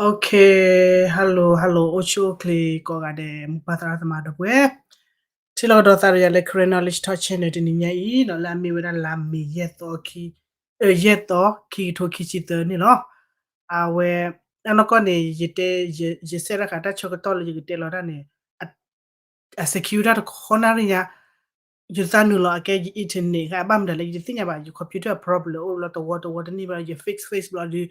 Okay, hello, hello, အိၣ်ဆူၣ်အိၣ်ချ့ကိးဂၤဒဲး မိၢ်ပၢ်သရၣ်သမါဒီပုၢ်ဝဲၢ်, ထံၣ်လိာ်ကဒီးသးဒီးယၤလၢ Karen Knowledge Talk Channel တနံၤညါအံၤနီၤ, လၢအမ့ၢ်ဝဲဒၣ်လါမ့ၤ ယဲၢ်သီ, ယဲၢ်သီ ခံကထိခံဆံသၢန့ၣ်လီၤ. အဝဲ အနီၢ်ကီၢ်န့ၣ် ယတဲ ယစဲးထီၣ်ဃာ်တၢ်ဆၢကတီၢ်လၢယကတဲလီၤတၢ်န့ၣ် အ secure တၢ်တခီနၣ်ရံၣ်ညါ, ယသးနုာ်လီၤအကဲယ internet ဂ့ၤ ဘၣ်မတၤလဲၣ် ယတသ့ၣ်ညါဘၣ်, ယ computer problem အိၣ်လီၤတဝီတဝီတန့ၢ်ဘၣ်, ယ fix fix ဘျီဒီး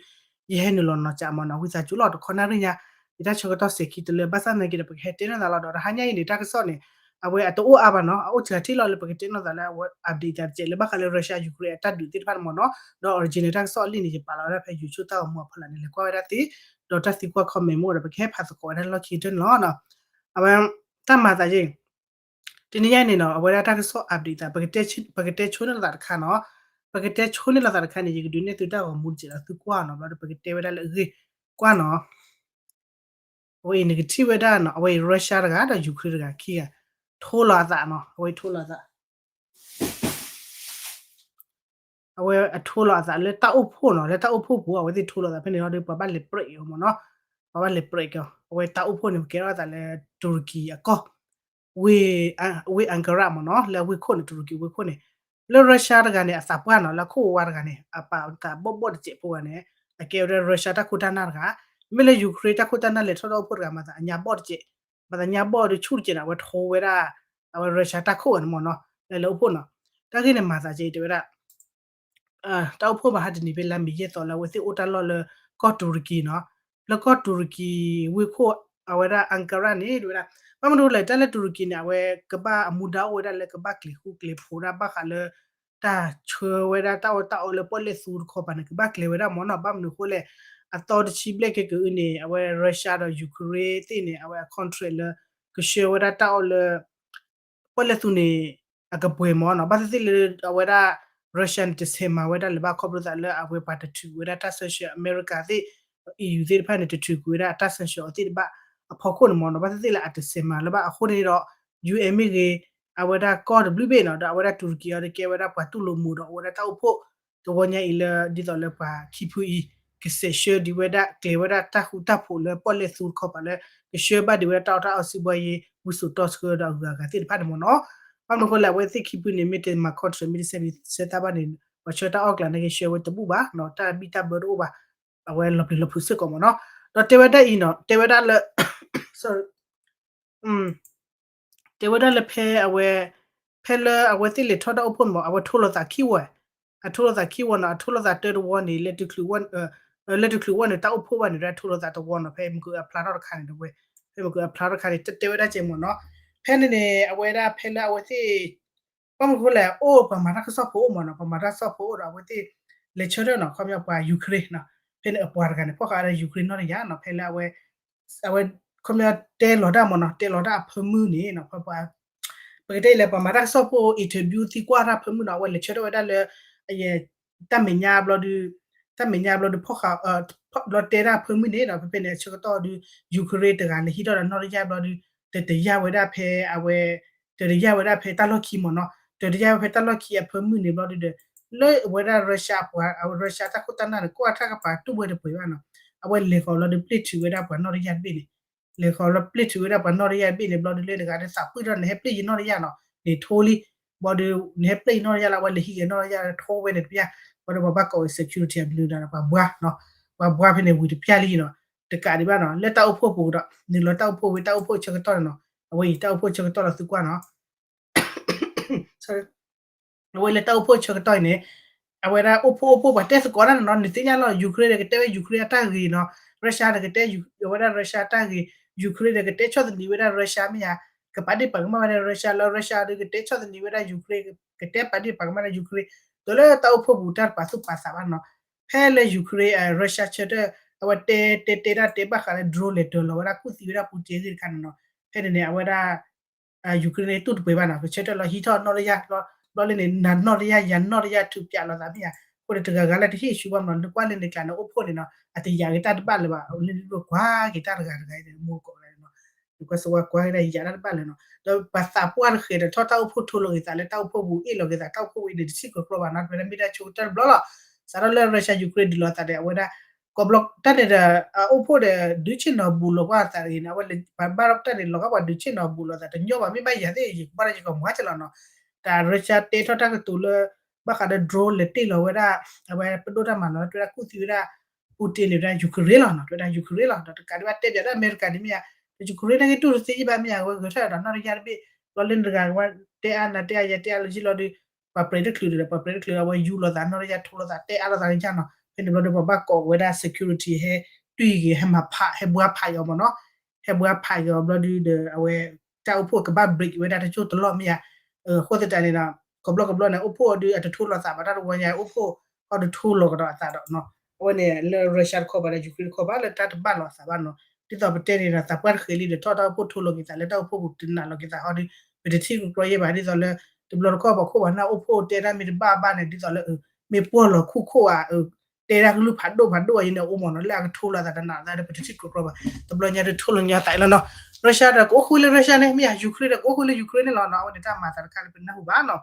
ယဟဲနုာ်လီၤနီၤကးမးနီၤ, ဝံသးစူၤလီၤတခီနၣ်ရံၣ်ညါ, ယတၢ်ဆၢကတီၢ်စဲၤခံတလၢ ဘၣ်ဆၣ်သနာ်က့ဒီး ပကဟဲတဲနီၢ်သးလီၤဒီး တဟါညါအံၤန့ၣ် တၢ်ကစီၣ်န့ၣ် အဝဲအတအိၣ်အါဘၣ်နီၤ, အအိၣ်စှၤထံၣ်လီၤလၢပကတဲနီၢ်သးလၢအဝဲ update သးတစဲးလၢဘၣ်ဃးလၢ Russia Ukraine အတၢ်ဒုးသ့ၣ်တဖၣ်န့ၣ်မးနီၤ, ဒီး original တၢ်ကစီၣ်အလံာ်န့ၣ် ယပာ်လီၤဝဲဒၣ်ဖဲ YouTube တၢ်ဂီၤမူအဖီလာ်န့ၣ် လဲၤကွၢ်ဝဲဒၣ်သ့, ဒီးတၢ်သံကွၢ် comment မ့ၢ်အိၣ်ဒီး ပကဟဲဖးသကိးဝဲဒၣ်လီၢ်ခံကတၢၢ်န့ၣ်လီၤ. အဝဲ တၢ်မၤသးယ့ၢ် တနံၤညါန့ၣ်နီၤ အဝဲဒၣ်တၢ်ကစီၣ် update သး ပကတဲဆိန့ၢ်လိာ်သးတခါနီၤ, ပကတဲဆိန့ၢ်လိာ်သးတခါန့ၣ် ယကဒုးနဲၣ်သုတၢ်ဂီၤမူတစဲးဒီးသုကွၢ်နီၤ, ဘျီဒီး ပကတဲဝဲဒၣ်လၢအဂ့ၢ်ကွၢ်နီၤ. အဝဲအံၤနကထံၣ်ဝဲဒၣ်နီၤ, အဝဲအံၤ Russia တဂၤဒီး Ukraine တဂၤခံဂၤ ထိလီၤအသးနီၤ, အဝဲအံၤထိလီၤအသး အဝဲအထိလီၤအသးလၢတၢ်အိၣ်ဖှိၣ်နီၤ, လၢတၢ်အိၣ်ဖှိၣ်ပူၤ အဝဲသ့ၣ်ထိလီၤသးဖဲန့ၣ်လီၤဒီး ပှၤဘၣ်လဲၤ break အီၤမးနီၤ, ပှၤဘၣ်လဲၤ break အီၤ, အဝဲတၢ်အိၣ်ဖှိၣ်န့ၣ် ပကဲထီၣ်အသးလၢ တူရကံအကီၢ်, ဝ့ၢ် ဝ့ၢ် Ankara မးနီၤ, လၢအဝ့ၢ်ခိၣ်န့ၣ် တူရကံဝ့ၢ်ခိၣ်န့ၣ်, လၢ Russia တဂၤန့ၣ် အသးပှၢ်နီၤ, လၢအခိၣ်ဝါတဂၤန့ၣ် အပာ်သးဘီၣ်ဘီၣ်တစဲးဖိဂၤန့ၣ် အကဲဝဲဒၣ် Russia တၢ်ခိၣ်တၢ်နၢ်တဂၤ, မ့မ့ၢ်လၢ Ukraine တၢ်ခိၣ်တၢ်နၢ်လဲၤထီၣ်တၢ်အိၣ်ဖှိၣ်တဂၤ မၤသးအညါဘီၣ်တစဲး, မၤသးညါဘီၣ်ဒီးဆူၣ်တစဲးန့ၣ် အဝဲထိဝဲဒၣ် အဝဲ Russia တၢ်ခိၣ်ဂၤန့ၣ်မးနီၤ, လဲၤလၢအိၣ်ဖှိၣ်နီၤ, တၢ်ဂ့ၢ်န့ၣ်မၤသးက့ၤတဲဝဲဒၣ် တၢ်အိၣ်ဖှိၣ်မၤဟါတနံၤဖဲလါမ့ၤယဲၢ်သီလၢအဝဲသ့ၣ်အိၣ်တၢ်လီၢ်လၢကီၢ်တူရကံနီၤ, လၢကီၢ်တူရကံဝ့ၢ်ခိၣ် အဝဲဒၣ် Ankara န့ၣ် တဲဝဲဒၣ်, ဘၣ်မနုၤလဲၣ် တၢ်လၢတူရကံန့ၣ် အဝဲကဘၣ်အမူဒါအိၣ်ဝဲဒၣ်လၢကဘၣ်ကျဲၤဃူကျဲၤဖိးဒၣ်ဘၣ်ဃးလၢ တၢ်ဆှၢဝဲဒၣ်တၢ်အီၣ်တၢ်အီလၢပီၣ်လဲၣ်သူတခီပၤန့ၣ် ကဘၣ်ကျဲၤဝဲဒၣ်မးနီၤ, ဘၣ်မနုၤအဃိလဲၣ်, အသီတဆံဘျဲၣ်က့ၤကအုန့ၣ် အဝဲ Russia ဒီး Ukraine သ့ၣ်န့ၣ် အဝဲအ contract လၢ ကဆှၢဝဲဒၣ်တၢ်အီၣ်လၢ ပီၣ်လဲၣ်သူန့ၣ် အကပှဲၤမးနီၤ, ဘၣ်သ့ၣ်သ့ၣ်လၢအဝဲဒၣ် Russia န့ၣ် တဆဲးမၤဝဲဒၣ်လၢၤဘၣ် ခီဖျိသးလၢအဝဲပှၤတထုးဝဲဒၣ်တၢ် sanction အမဲရကၤသ့ၣ် EU သ့ၣ်တဖၣ်န့ၣ် တထုးကွံာ်ဝဲဒၣ်အတၢ် sanction အီၤသ့ၣ်တဖၣ်အဖီခိၣ်န့ၣ်မးနီၤ, ဘၣ်သ့ၣ်သ့ၣ်လၢအတဆဲးမၤလၢၤဘၣ်အဃိန့ၣ်ဒီး UN မ့ၢ်ဂ့ၤ, အဝဲဒၣ်ကီၢ်တဘျုးဘ့ၣ်နီၤ, ဒီးအဝဲဒၣ်တူရကံအံၤဒီးကဲဝဲဒၣ်ပှၤတူၢ်လိာ်မူဒီးအိၣ်ဝဲဒၣ်တၢ်အိၣ်ဖှိၣ် တဝီညါအံၤလၢ ဒ်သိးလၢပှၤခံဖုအံၤ ကစဲးဆှၢဒံးဝဲဒၣ် ကျဲၤဝဲဒၣ်တၢ်ဃူတၢ်ဖိးလၢပီၣ်လဲၣ်သူတခီပၤလၢ ကဆှၢဘၣ်ဒံးဝဲဒၣ်တၢ်အီၣ်တၢ်အီ စံးဘီယ့ ဝံစိာ်တီဆှၢဒီးအဂၤဂၤသ့ၣ်တဖၣ်န့ၣ်မးနီၤ, ဘၣ်မနုၤအဃိလဲၣ် အဝဲသ့ၣ်ခံဖုန့ၣ် မ့ၢ်တမၤ contract မ့ၢ်တဆဲး ဆဲးသးဘၣ်န့ၣ် ပှၤဆှၢတၢ်အီၣ်ကျါန့ၣ်ကဆှၢဝဲတဘူၣ်ဘၣ်နီၤ, တၢ်ဘံၣ်တၢ်ဘၢတအိၣ်ဘၣ်, အဝဲလီၤပျံၤလီၤဖုးစ့ၢ်ကီးမးနီၤ, ဒီးတဲဝဲဒၣ်အံၤနီၤ, တဲဝဲဒၣ်လၢ တဲဝဲဒၣ်လၢဖဲအဝဲ ဖဲလၢအဝဲသ့ၣ်လဲၤထီၣ်တၢ်အိၣ်ဖှိၣ်န့ၣ်မး အဝဲထိလိာ်သးခံဝီ, အထိလိာ်သးခံဝီနီၤ, အထိလိာ်သးတၢတဝီန့ၣ် လၢတချုးဝဲ လၢတချုးဝဲန့ၣ် တၢ်အိၣ်ဖှိၣ်ဘၣ်န့ၣ် ထိလိာ်သးတဝီနီၤ, ဖဲမုၢ်ကၢအဖျါထီၣ်တခါန့ၣ်တဝဲ, ဖဲမုၢ်ကၢအဖျါထီၣ်တခါန့ၣ် တဲတဲဝဲဒၣ်ကဲမးနီၤ, ဖဲန့ၣ်န့ၣ် အဝဲဒၣ်ဖဲလၢအဝဲသ့ၣ် ဘၣ်မနုၤအဃိလဲၣ် အိၣ်ပှၤမၤတၢ်ကစီၣ်ဖိအိၣ်မးနီၤ, ပှၤမၤတၢ်ကစီၣ်ဖိအိၣ်ဒီးအဝဲသ့ၣ် လဲၤဆၢထၢၣ်နီၤ, ခီပညီပှၤ Ukraine နီၤ, ဖဲန့ၣ်အပှၤတဂၤန့ၣ် ဖီၣ်ဃာ်ဝဲဒၣ် Ukraine နီၢ်တယၤနီၤ, ဖဲလၢအဝဲ အဝဲ ခီပညီတဲလီၤတၢ်မးနီၤ, တဲလီၤတၢ်အဖၢမုၢ်န့ၣ်နီၤ, ပှၤ ပကတဲလဲၣ် ပှၤမၤတၢ်ကစီၣ်ဖိ interview သံကွၢ်တၢ်ဖၢမုၢ်နီၤ, အဝဲလဲၤဆၢထၢၣ်ဝဲဒၣ်လၢ တၢ်မဲာ်ညါဘျီဒုး တၢ်မဲာ်ညါဘျီဒုး ဖီၣ်ဃာ် ဘျီတဲတၢ်ဖၢမုၢ်န့ၣ်နီၤ, ဖဲဖဲန့ၣ်အဆၢကတီၢ်ဒုး Ukraine တဂၤလဲၤဟံးထီၣ်ဒီးနီၢ်တယၢ်ဘျီဒုး တတယာ်ဝဲဒၣ်ဖဲအဝဲ တတယာ်ဝဲဒၣ်ဖဲတၢ်လီၢ်ခံမးနီၤ, တတယာ်ဝဲဖဲတၢ်လီၢ်ခံအဖၢမုၢ်န့ၣ်ဘျီဒုးဒီး လၢအဝဲဒၣ် Russia ပှၤ အဝဲ Russia တၢ်ခိၣ်တၢ်နၢ်န့ၣ် ကွၢ်တၢ်ကပၤတူၢ်ဝဲတပှဲၤဘၣ်နီၤ, အဝဲလဲၤဃီၤလီၤဒီးပျဲၢ်ထုးဝဲဒၣ်ပှၤနီၢ်တယၢ်တဘ့ၣ်န့ၣ် လဲၤဃီၤလီၤပျဲၢ်ထုးဝဲဒၣ်ပှၤနီၢ်တယၢ်တဘ့ၣ်န့ၣ် ဘျီဒုးလၢတဂၤဒီး သးပှၢ်ထီၣ် နဟဲပျဲၢ်ယနီၢ်တယၢ်နီၤ, န့ၣ်ထိလံ, ဘျီဒုး နဟဲပျဲၢ်ယနီၢ်တယၢ်လၢအဝဲလဲၤဟံးက့ၤနီၢ်တယၢ်ထိဝဲန့ၣ်တပျၢ်, ဘျီဒီးပှၤဘၣ်ကိးဝဲ security အဘျုးဒီးပှၤဘှါနီၤ, ပှၤဘှါဖဲန့ၣ်ဝံၤတပျၢ်လံနီၤ, တကးဒံးဘၣ်နီၤ, လၢတၢ်အိၣ်ဖှိၣ်ပူၤဒီး နုာ်လီၤတၢ်အိၣ်ဖှိၣ်ဝံၤ တၢ်အိၣ်ဖှိၣ်ဆၢကတီၢ်န့ၣ်နီၤ, အဝဲအံၤတၢ်အိၣ်ဖှိၣ်ဆၢကတီၢ်လီၤသုကွၢ်နီၤ အဝဲလၢတၢ်အိၣ်ဖှိၣ်ဆၢကတီၢ်အံၤန့ၣ် အဝဲဒၣ်အိၣ်ဖှိၣ်အိၣ်ဖှိၣ်ပှၤတဲသကိးတၢ်န့ၣ်နီၤ, နသ့ၣ်ညါလီၤ Ukraine ဒီးကတဲဝဲ Ukraine အတၢ်ဂ့ၤနီၤ, Russia ဒီးကတဲဝဲဒၣ် Russia အတၢ်ဂ့ၤ, Ukraine ဒီးကတဲဆီၣ်သနံးဝဲဒၣ် Russia မ့ၢ်ဧါ, ကပာ်ဒ့ၣ်ပာ်ကမၣ်ဝဲဒၣ် Russia လၢ Russia ဒီးကတဲဆီၣ်သနံးဝဲဒၣ် Ukraine, ကတဲပာ်ဒ့ၣ်ပာ်ကမၣ်ဝဲဒၣ် Ukraine, ဒီးလၢတၢ်အိၣ်ဖှိၣ်ပူၤတၢ်တပာ်သူၣ်ပာ်သးဘၣ်နီၤ, ဖဲလၢ Ukraine Russia ဆၢထၢၣ် အဝဲတဲတဲတဲတၢ်တဲဘၣ်ဃးလၢ drone လဲၤတၢၤလီၤဝဲဒၣ်ကူၣ်သံဝဲဒၣ်ပူၤတ့ၢ်ဂ့ၢ်တခါန့ၣ်နီၤ, ဖဲန့ၣ်န့ၣ် အဝဲဒၣ် Ukraine န့ၣ်တူၢ်တပှဲၤဘၣ်နီၤ, ကဆၢထၢၣ်လီၤဟံးထီၣ်နီၢ်တယၢ်, ဘျီလၢန့ၣ် နၤနီၢ်တယၢ် ယၤနီၢ်တယၢ်ထုးပၠးလိာ်သးမ့ၢ်ဧါ, အဃိန့ၣ်တဂၤဂၤလၢတဟ့ၣ်ဆူဘၣ်မနီၤ, နကွၢ်လၢန့ၣ်ကျါန့ၣ်အိၣ်ဖှိၣ်န့ၣ်နီၤ, အတယာ်က့ၤတၢ်တဘၣ်လၢၤဘၣ်, လၢနကွၢ်က့ၤတၢ်တဂၤတဂၤအံၤန့ၣ် မိၢ်ကီးလၢန့ၣ်နီၤ, နကွၢ်စ့ၢ်ဝဲကွၢ်က့ၤတၢ်ယၤတၢ်တဘၣ်လၢၤနီၤ, ဒီးပှၤသးပှၢ်တဃဲၤဒီးထီၣ်တၢ်အိၣ်ဖှိၣ်ထိလီၤက့ၤသးလၢတၢ်အိၣ်ဖှိၣ်ပူၤ အ့ၣ်လီၤက့ၤသးတၢ်အိၣ်ဖှိၣ်ပူၤအံၤန့ၣ် တဆံၣ်ကီၢ်ကျီဘၣ်နီၤ, ပဝဲဒၣ်မ့ၢ်ဒၣ်ဆိကတၢၢ်တဘျီလီၤ, စးထီၣ်လၢ Russia Ukraine ဒုးလိာ်သးဒီး အဝဲဒၣ် ကိးဘျီတၢ်န့ၣ်ဒီး အအိၣ်ဖှိၣ်ဒီး ဒုးဆ့ၣ်နီၤဘူးလိာ်ပှၤသးတဂ့ၤန့ၣ် အဝဲပဘၣ်ထီၣ်တၢ်န့ၣ် လီၤဂာ်ပှၤဒုးဆ့ၣ်နီၤဘူးလိာ်သးတညီဘၣ် မ့ၢ်ဘၣ်ယၤသ့ၣ် ယကဘၣ်ထီၣ်ယကမၤကလီၤနီၤ, တၢ်ရၢၡါတဲထီၣ်တၢ်ကတိၤလၢ ဘၣ်ဃးဒီး drone လဲၤတ့ၢ်လီၤဝဲဒၣ် အဝဲပဒိၣ်တၢ်မၤလီၤ တဲဝဲဒၣ်ကူၣ်သံဝဲဒၣ် Putin န့ၣ်ဝဲဒၣ် Ukraine လီၤနီၤ တဲဝဲဒၣ် Ukraine လီၤ ဒီးတကးဒံးဘၣ်တဲပၠးဒၣ်အမဲရကၤဒ်မ့ၢ်ဧါ, ဒီး Ukraine န့ၣ်ဂ့ၤတူၢ်တသ့ယဘၣ်မ့ၢ်ဧါ အဝဲဂဲၤထီၣ်ဒီးနီၢ်တယၢ်တဘ့ၣ် ဘျီလၢနတဂၤဝဲတဲအါနၤတဲအါယၤတဲအါလၢယလီၤဒီး ပှၤပြဲးတချုးဒီး ပှၤပြဲးတချုးဒီး အဝဲယူၤလိာ်သးနီၢ်တယၢ်ထိလိာ်သးတဲအါလိာ်သးကယၢ်နီၤ ဖဲန့ၣ်ဘျီဒီး ပှၤဘၣ်ကိးဝဲဒၣ် security ဟဲတွံၢ်က့ၤ ဟဲမၤဖး ဟဲဘှါဖးက့ၤအီၤမ့ၢ်နီၤ, ဟဲဘှါဖးက့ၤအီၤဘျီဒီး အဝဲ တၢ်အိၣ်ဖှိၣ်ကဘၣ် break ဝဲဒၣ်တကၠိၢ်တလီၢ်မ့ၢ်ဧါ, အဃိသတးန့ၣ်ဒီး ကဘျီကဘျီန့ၣ် အိၣ်ဖှိၣ်အီၤဒီး အတထိလိာ်သးဘၣ် တၢ်တဝီညါ အိၣ်ဖှိၣ်အီၤတထိလိာ်ကဒီးအသးဒီးနီၤ, အဝဲန့ၣ် လၢ Russia တခီဘၣ်လၢ Ukraine တခီဘၣ်လၢတၢ်တဘၣ်လိာ်အသးဘၣ်နီၤ, ဒ်သိးပတဲန့ၣ်ဒီး သးပှၢ်တဃ့လံဒီးထီၣ်တၢ်အိၣ်ဖှိၣ်ထိလိာ်က့ၤသး လၢတၢ်အိၣ်ဖှိၣ်ပူၤတနာ်လီၤက့ၤသးဟီဒီး ပတထံၣ်ကကြီယဲၢ်ဘၣ် ဒ်သိးလၢ တဘျီတခီၣ်ပှၤခိၣ်ပှၤနၢ်အိၣ်ဖှိၣ်တဲတၢ်မ့ၢ်တဘၣ်ဘၣ်န့ၣ် ဒ်သိးလၢ မ့ၢ်ပှီၢ်လီၤခိၣ်ခိၣ်ဧါ တဲဒၣ်ကလုၢ်ဖးဒိၣ်ဖးဒိၣ်အံၤန့ၣ် အိၣ်မ့ၢ်နီၤ လၢအကထိလိာ်သးတနာ်သးဒီး ပတထံၣ်ကကြီဘၣ်, တဘျီညါဒုးထိလိာ်ညီသးအံၤလီၤနီၤ, Russia ဒီးကအိၣ်ဃုာ်လၢ Russia န့ၣ် မ့ၢ်ယၤ Ukraine ဒီးကအိၣ်ဃုာ်လၢ Ukraine န့ၣ်လီၤနီၤ, အဝဲန့ၣ်တၢ်မၤသးတခါလၢပနၢ်ဟူဘၣ်နီၤ,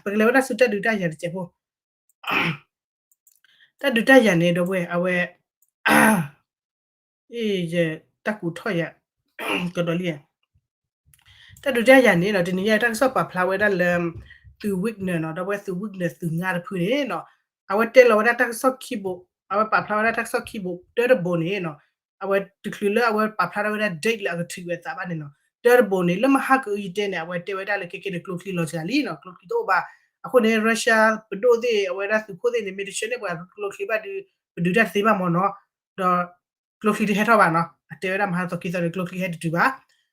ပကလဲၤဝဲဒၣ်ဆူတၢ်ဒုးတၢ်ယၤတစဲးဖိ တၢ်ဒုးတၢ်ယၤန့ၣ် ဒီပုၢ်ဝဲၢ် အဝဲ အ့ ယတၢ်ကူးထီၣ်ယၤ ကဒီးလံ, တၢ်ဒုးတၢ်ယၤန့ၣ်နီၤ တနံၤညါတၢ်ကစီၣ်ပာ်ဖျါဝဲဒၣ်လၢ သုး Wagner နီၤ ဒီပုၢ်ဝဲၢ် သုး Wagner သုးငါတဖုန့ၣ်နီၤ, အဝဲတဲလီၤဝဲဒၣ်တၢ်ကစီၣ်ခံဘိ, အဝဲပာ်ဖျါဝဲဒၣ်တၢ်ကစီၣ်ခံဘိ တၢတဘိန့ၣ်နီၤ, အဝဲတချုးလၢအဝဲပာ်ဖျါထီၣ်ဝဲဒၣ် date လၢအကထုးဝဲအသးဘၣ်န့ၣ်နီၤ, တၢတဘိန့ၣ် လၢမဟါကအုယတဲန့ၣ် အဝဲတဲဝဲဒၣ်လၢခဲကဲန့ၣ် ကျိချံလီၤစှၤလံနီၤ ကျိချံတအိၣ်ဘၣ်, အဃိန့ၣ် Russia ပဒိၣ်သ့ၣ် အဝဲဒၣ်သုးခိၣ်သ့ၣ်န့ၣ် မ့ၢ်တဆှၢန့ၢ်ပှၤကျိချံဘၣ်ဒီး ပဒုးတၢ်တသ့ဘၣ်မ့ၢ်နီၤ, ဒီး ကျိချံတဟဲထီၣ်ဘၣ်နီၤ, အတဲဝဲဒၣ်မဟါသီခံသီန့ၣ် ကျိချံဟဲတတုၤဘၣ်,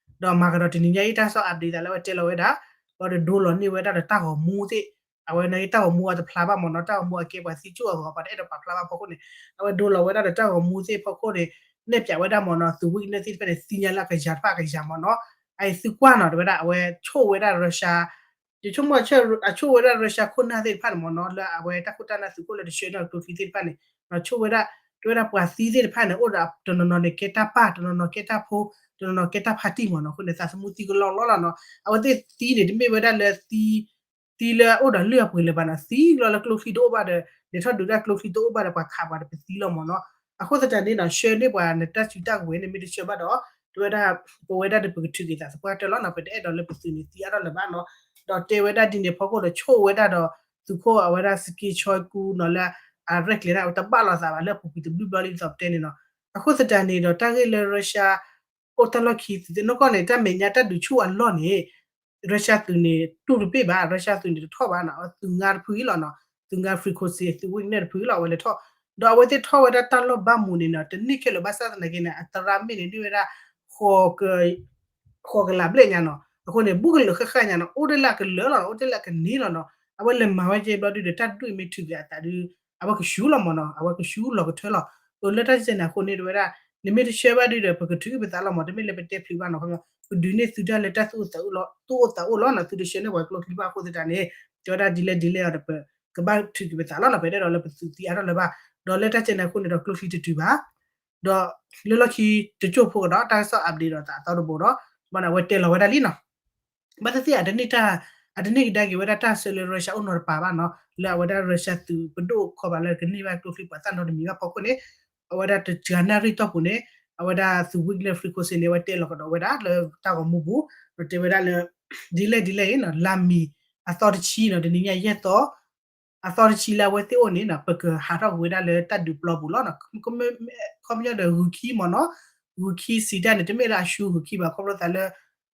ဒီးမၤကဒီးတနံၤညါအံၤတၢ်ကစီၣ် update သးလၢအဝဲတဲလီၤဝဲဒၣ်, ဘၣ်ဒီးဒိလီၤန့ၢ်ဝဲဒၣ်ဒီးတၢ်ဂီၤမူသ့ၣ်, အဝဲန့ၣ်တၢ်ဂီၤမူအတဖျါဘၣ်မ့ၢ်နီၤ, တၢ်ဂီၤမူအကဲပှၤသံကၠိၣ်အဂီၤ ပှၤတအဲၣ်ဒိးပာ်ဖျါဘၣ်ဖီခိၣ်န့ၣ်, အဝဲဒိလီၤဝဲဒၣ်ဒီးတၢ်ဂီၤမူသ့ၣ်ဖီခိၣ်န့ၣ်, နဲၣ်ပၠးဝဲဒၣ်မ့ၢ်နီၤ သုး Wagner သ့ၣ်တဖၣ်န့ၣ် သ့ၣ်ညါလၢအကယၤတဖၣ်အကယၤမ့ၢ်နီၤ, အအံၤသုကွၢ်နီၤ တဲဝဲဒၣ် အဝဲဆိၣ်ဝဲဒၣ် Russia ယဆိကမိၣ် အဆိၣ်ဝဲဒၣ် Russia ခိၣ်နၢ်သ့ၣ်တဖၣ်န့ၣ်မ့ၢ်နီၤ လၢအဝဲတၢ်ခိၣ်တၢ်နၢ်သုးခိၣ်လၢတဆှၢန့ၢ်ကျိချံသ့ၣ်တဖၣ်န့ၣ်, ဆိၣ်ဝဲဒၣ်, တဲဝဲဒၣ်ပှၤသံသ့ၣ်တဖၣ်န့ၣ် အိၣ်ဒီးတနီၤနီၤန့ၣ်ကဲတၢ်ပၢ် တနီၤနီၤကဲတၢ်ဖိ, တနီၤနီၤကဲတၢ်ဖါတံၢ်မ့ၢ်နီၤ, အဃိန့ၣ် သးသမူသံကလီကလီလီၤနီၤ, အဝဲသ့ၣ်သံန့ၣ် တမ့ၢ်ဝဲဒၣ်လၢသံ သံလၢအအိၣ်ဒီးလၢၢ်အပှ့ၤလၢၤဘၣ်နီၤ, သံကလီလၢကျိချံတအိၣ်ဘၣ်ဒီး လဲၤထီၣ်ဒုးတၢ်ကျိချံတအိၣ်ဘၣ်ဒီး ပှၤခးပှၤဒီးပသံလီၤမ့ၢ်နီၤ, အဃိသတးန့ၣ်နီၤ ဆှၢန့ၢ်ပှၤနတၢ်စုတၢ်ကဝဲၤန့ၣ် မ့ၢ်တဆှၢဘၣ်ဒီး တဲဝဲဒၣ် ပဝဲဒၣ်ဒီးပကထုးက့ၤသးသပှၢ်တၢၢ်လီၤနီၤ, ပတအဲၣ်ဒိးလၢပသုးန့ၣ်သံအါထီၣ်လၢၤဘၣ်နီၤ, ဒီးတဲဝဲဒၣ်ဒ်န့ၣ်ဖီခိၣ်ဒီး ဆိၣ်ဝဲဒၣ်ဒီး သုးခိၣ်အဝဲဒၣ် စက့ဆီကူနီၤ လၢအရဲၣ်ကျဲၤဒၣ် အဝဲတဘၣ်လိာ်သးဘၣ်လၢအပူၤကွံာ်တဘျုးဘျီလံဒ်သိးပတဲန့ၣ်နီၤ, အဃိသတးန့ၣ်ဒီး တၢ်ဂ့ၢ်လၢ Russia အိၣ်တၢ်လီၢ်ခံ သုးသ့ၣ်နီၢ်ကီၢ်န့ၣ် တၢ်မဲာ်ညါတၢ်ဒုးဆူၣ်အလီၢ်န့ၣ် Russia သုးန့ၣ် တူၢ်တပ့ၢ်ဘၣ်, Russia သုးန့ၣ်တထီၣ်ဘၣ်နီၤ, သုးငါတဖုအံၤလီၤနီၤ, သုးငါ frequency သုး Wagner တဖုအံၤလီၤ အဝဲလဲၤထီၣ်, ဒီးအဝဲသ့ၣ်ထီၣ်ဝဲဒၣ်တၢ်လီၢ်ဘၣ်မူးန့ၣ်နီၤ တန့ၢ်ခဲလၢာ်ဘၣ်ဆၣ်သနာ်က့န့ၣ် အသရၣ်မ့ၢ်န့ၣ် န့ၢ်ဝဲဒၣ် ဃိးကလးဘျဲၣ်ညါနီၤ, အဃိန့ၣ် ဘူးကလၢာ်ဃၣ်ဃၣ်ညါနီၤ, အိၣ်တ့ၢ်လၢအကလၢာ်လီၤနီၤ, အိၣ်တ့ၢ်လၢအကန့ၢ်လီၤနီၤ, အဝဲလဲၤမၤဝဲကဲဘျီဒုဒီး တၢ်ဒုးမ့ၢ်ထုးက့ၤအသးဒု အဝဲကဆူၣ်လီၤမ့ၢ်နီၤ, အဝဲကဆူၣ်လီၤကထၢလီၤ, အလၢတၢ်စဲန့ၣ်အဃိန့ၣ် တဲဝဲဒၣ် နမ့ၢ်တဆှၢဘၣ်ဒုဒီး ပကထုးက့ၤပသးလီၤမ့ၢ်, တမ့ၢ်လၢပတဲဖျုးဘၣ်နီၤ, ပဒုးန့ၢ်သုတၢ်လၢတၢ်သူၣ်အိၣ်သးအိၣ်လီၤ, သူၣ်အိၣ်သးအိၣ်လီၤနီၤ, သုတဆှၢန့ၢ်ပှၤကျိချံဘၣ်အဃိသတးန့ၣ် တဲဝဲဒၣ်ဒ်လဲၣ်ဒ်လဲၣ်အီၤဒီး ပကဘၣ်ထုးက့ၤပသးလီၤနီၤ, ပတအဲၣ်ဒိးလၢပသုးသံအါထီၣ်လၢၤဘၣ်, ဒီးလၢတၢ်စဲန့ၣ်အဃိန့ၣ်ဒီး ကျိချံတတုၤဘၣ်, ဒီးလၢလီၢ်ခံတကၠိၢ်ဖိကဒီး တၢ်ကစီၣ် update ဒီးသးအသီတဘိဒီး ဘၣ်န့ၣ် အဝဲတဲလီၤဝဲဒၣ်လံနီၤ ဘၣ်သ့ၣ်သ့ၣ် အတန့ၢ်တၢ်, အတန့ၢ်ကဒါက့ၤဝဲဒၣ်တၢ်ဆၢလၢ Russia အိၣ်နီတပၤဘၣ်နီၤ, လၢအဝဲဒၣ် Russia သုးပဒိၣ်ခီဘၣ်လၢကန့ၢ်ဘၣ်ကျိချံပှၤသၣ်နီတမံၤဘၣ်ဖီခိၣ်န့ၣ်, အဝဲဒၣ်တဂၤနၣ်ရံၣ်တီၢ်ပူၤန့ၣ်, အဝဲဒၣ်သုး Wagner frequency န့ၣ် အဝဲတဲလီၤကဒီးဝဲဒၣ်လၢတၢ်ဂီၤမူပူၤ, ဒီးတဲဝဲဒၣ်လၢ ဒ်လဲၣ်ဒ်လဲၣ်အံၤနီၤ, လါမ့ၤအသီတဆံနီၤ, တနံၤညါယဲၢ်သီ အသီတဆံလၢအဝဲသ့ၣ်အိၣ်န့ၣ်နီၤ, ပကဟးထီၣ်က့ၤဝဲဒၣ်လၢတၢ်ဒုးပျီပူၤလီၤနီၤ, ခီပညီဒီးဂုၤခံမ့ၢ်နီၤ, ဂုၤခံစံးတၢ်န့ၣ် တမ့ၢ်လၢအဆူဂုၤခံဘၣ်, ခီဖျိသးလၢ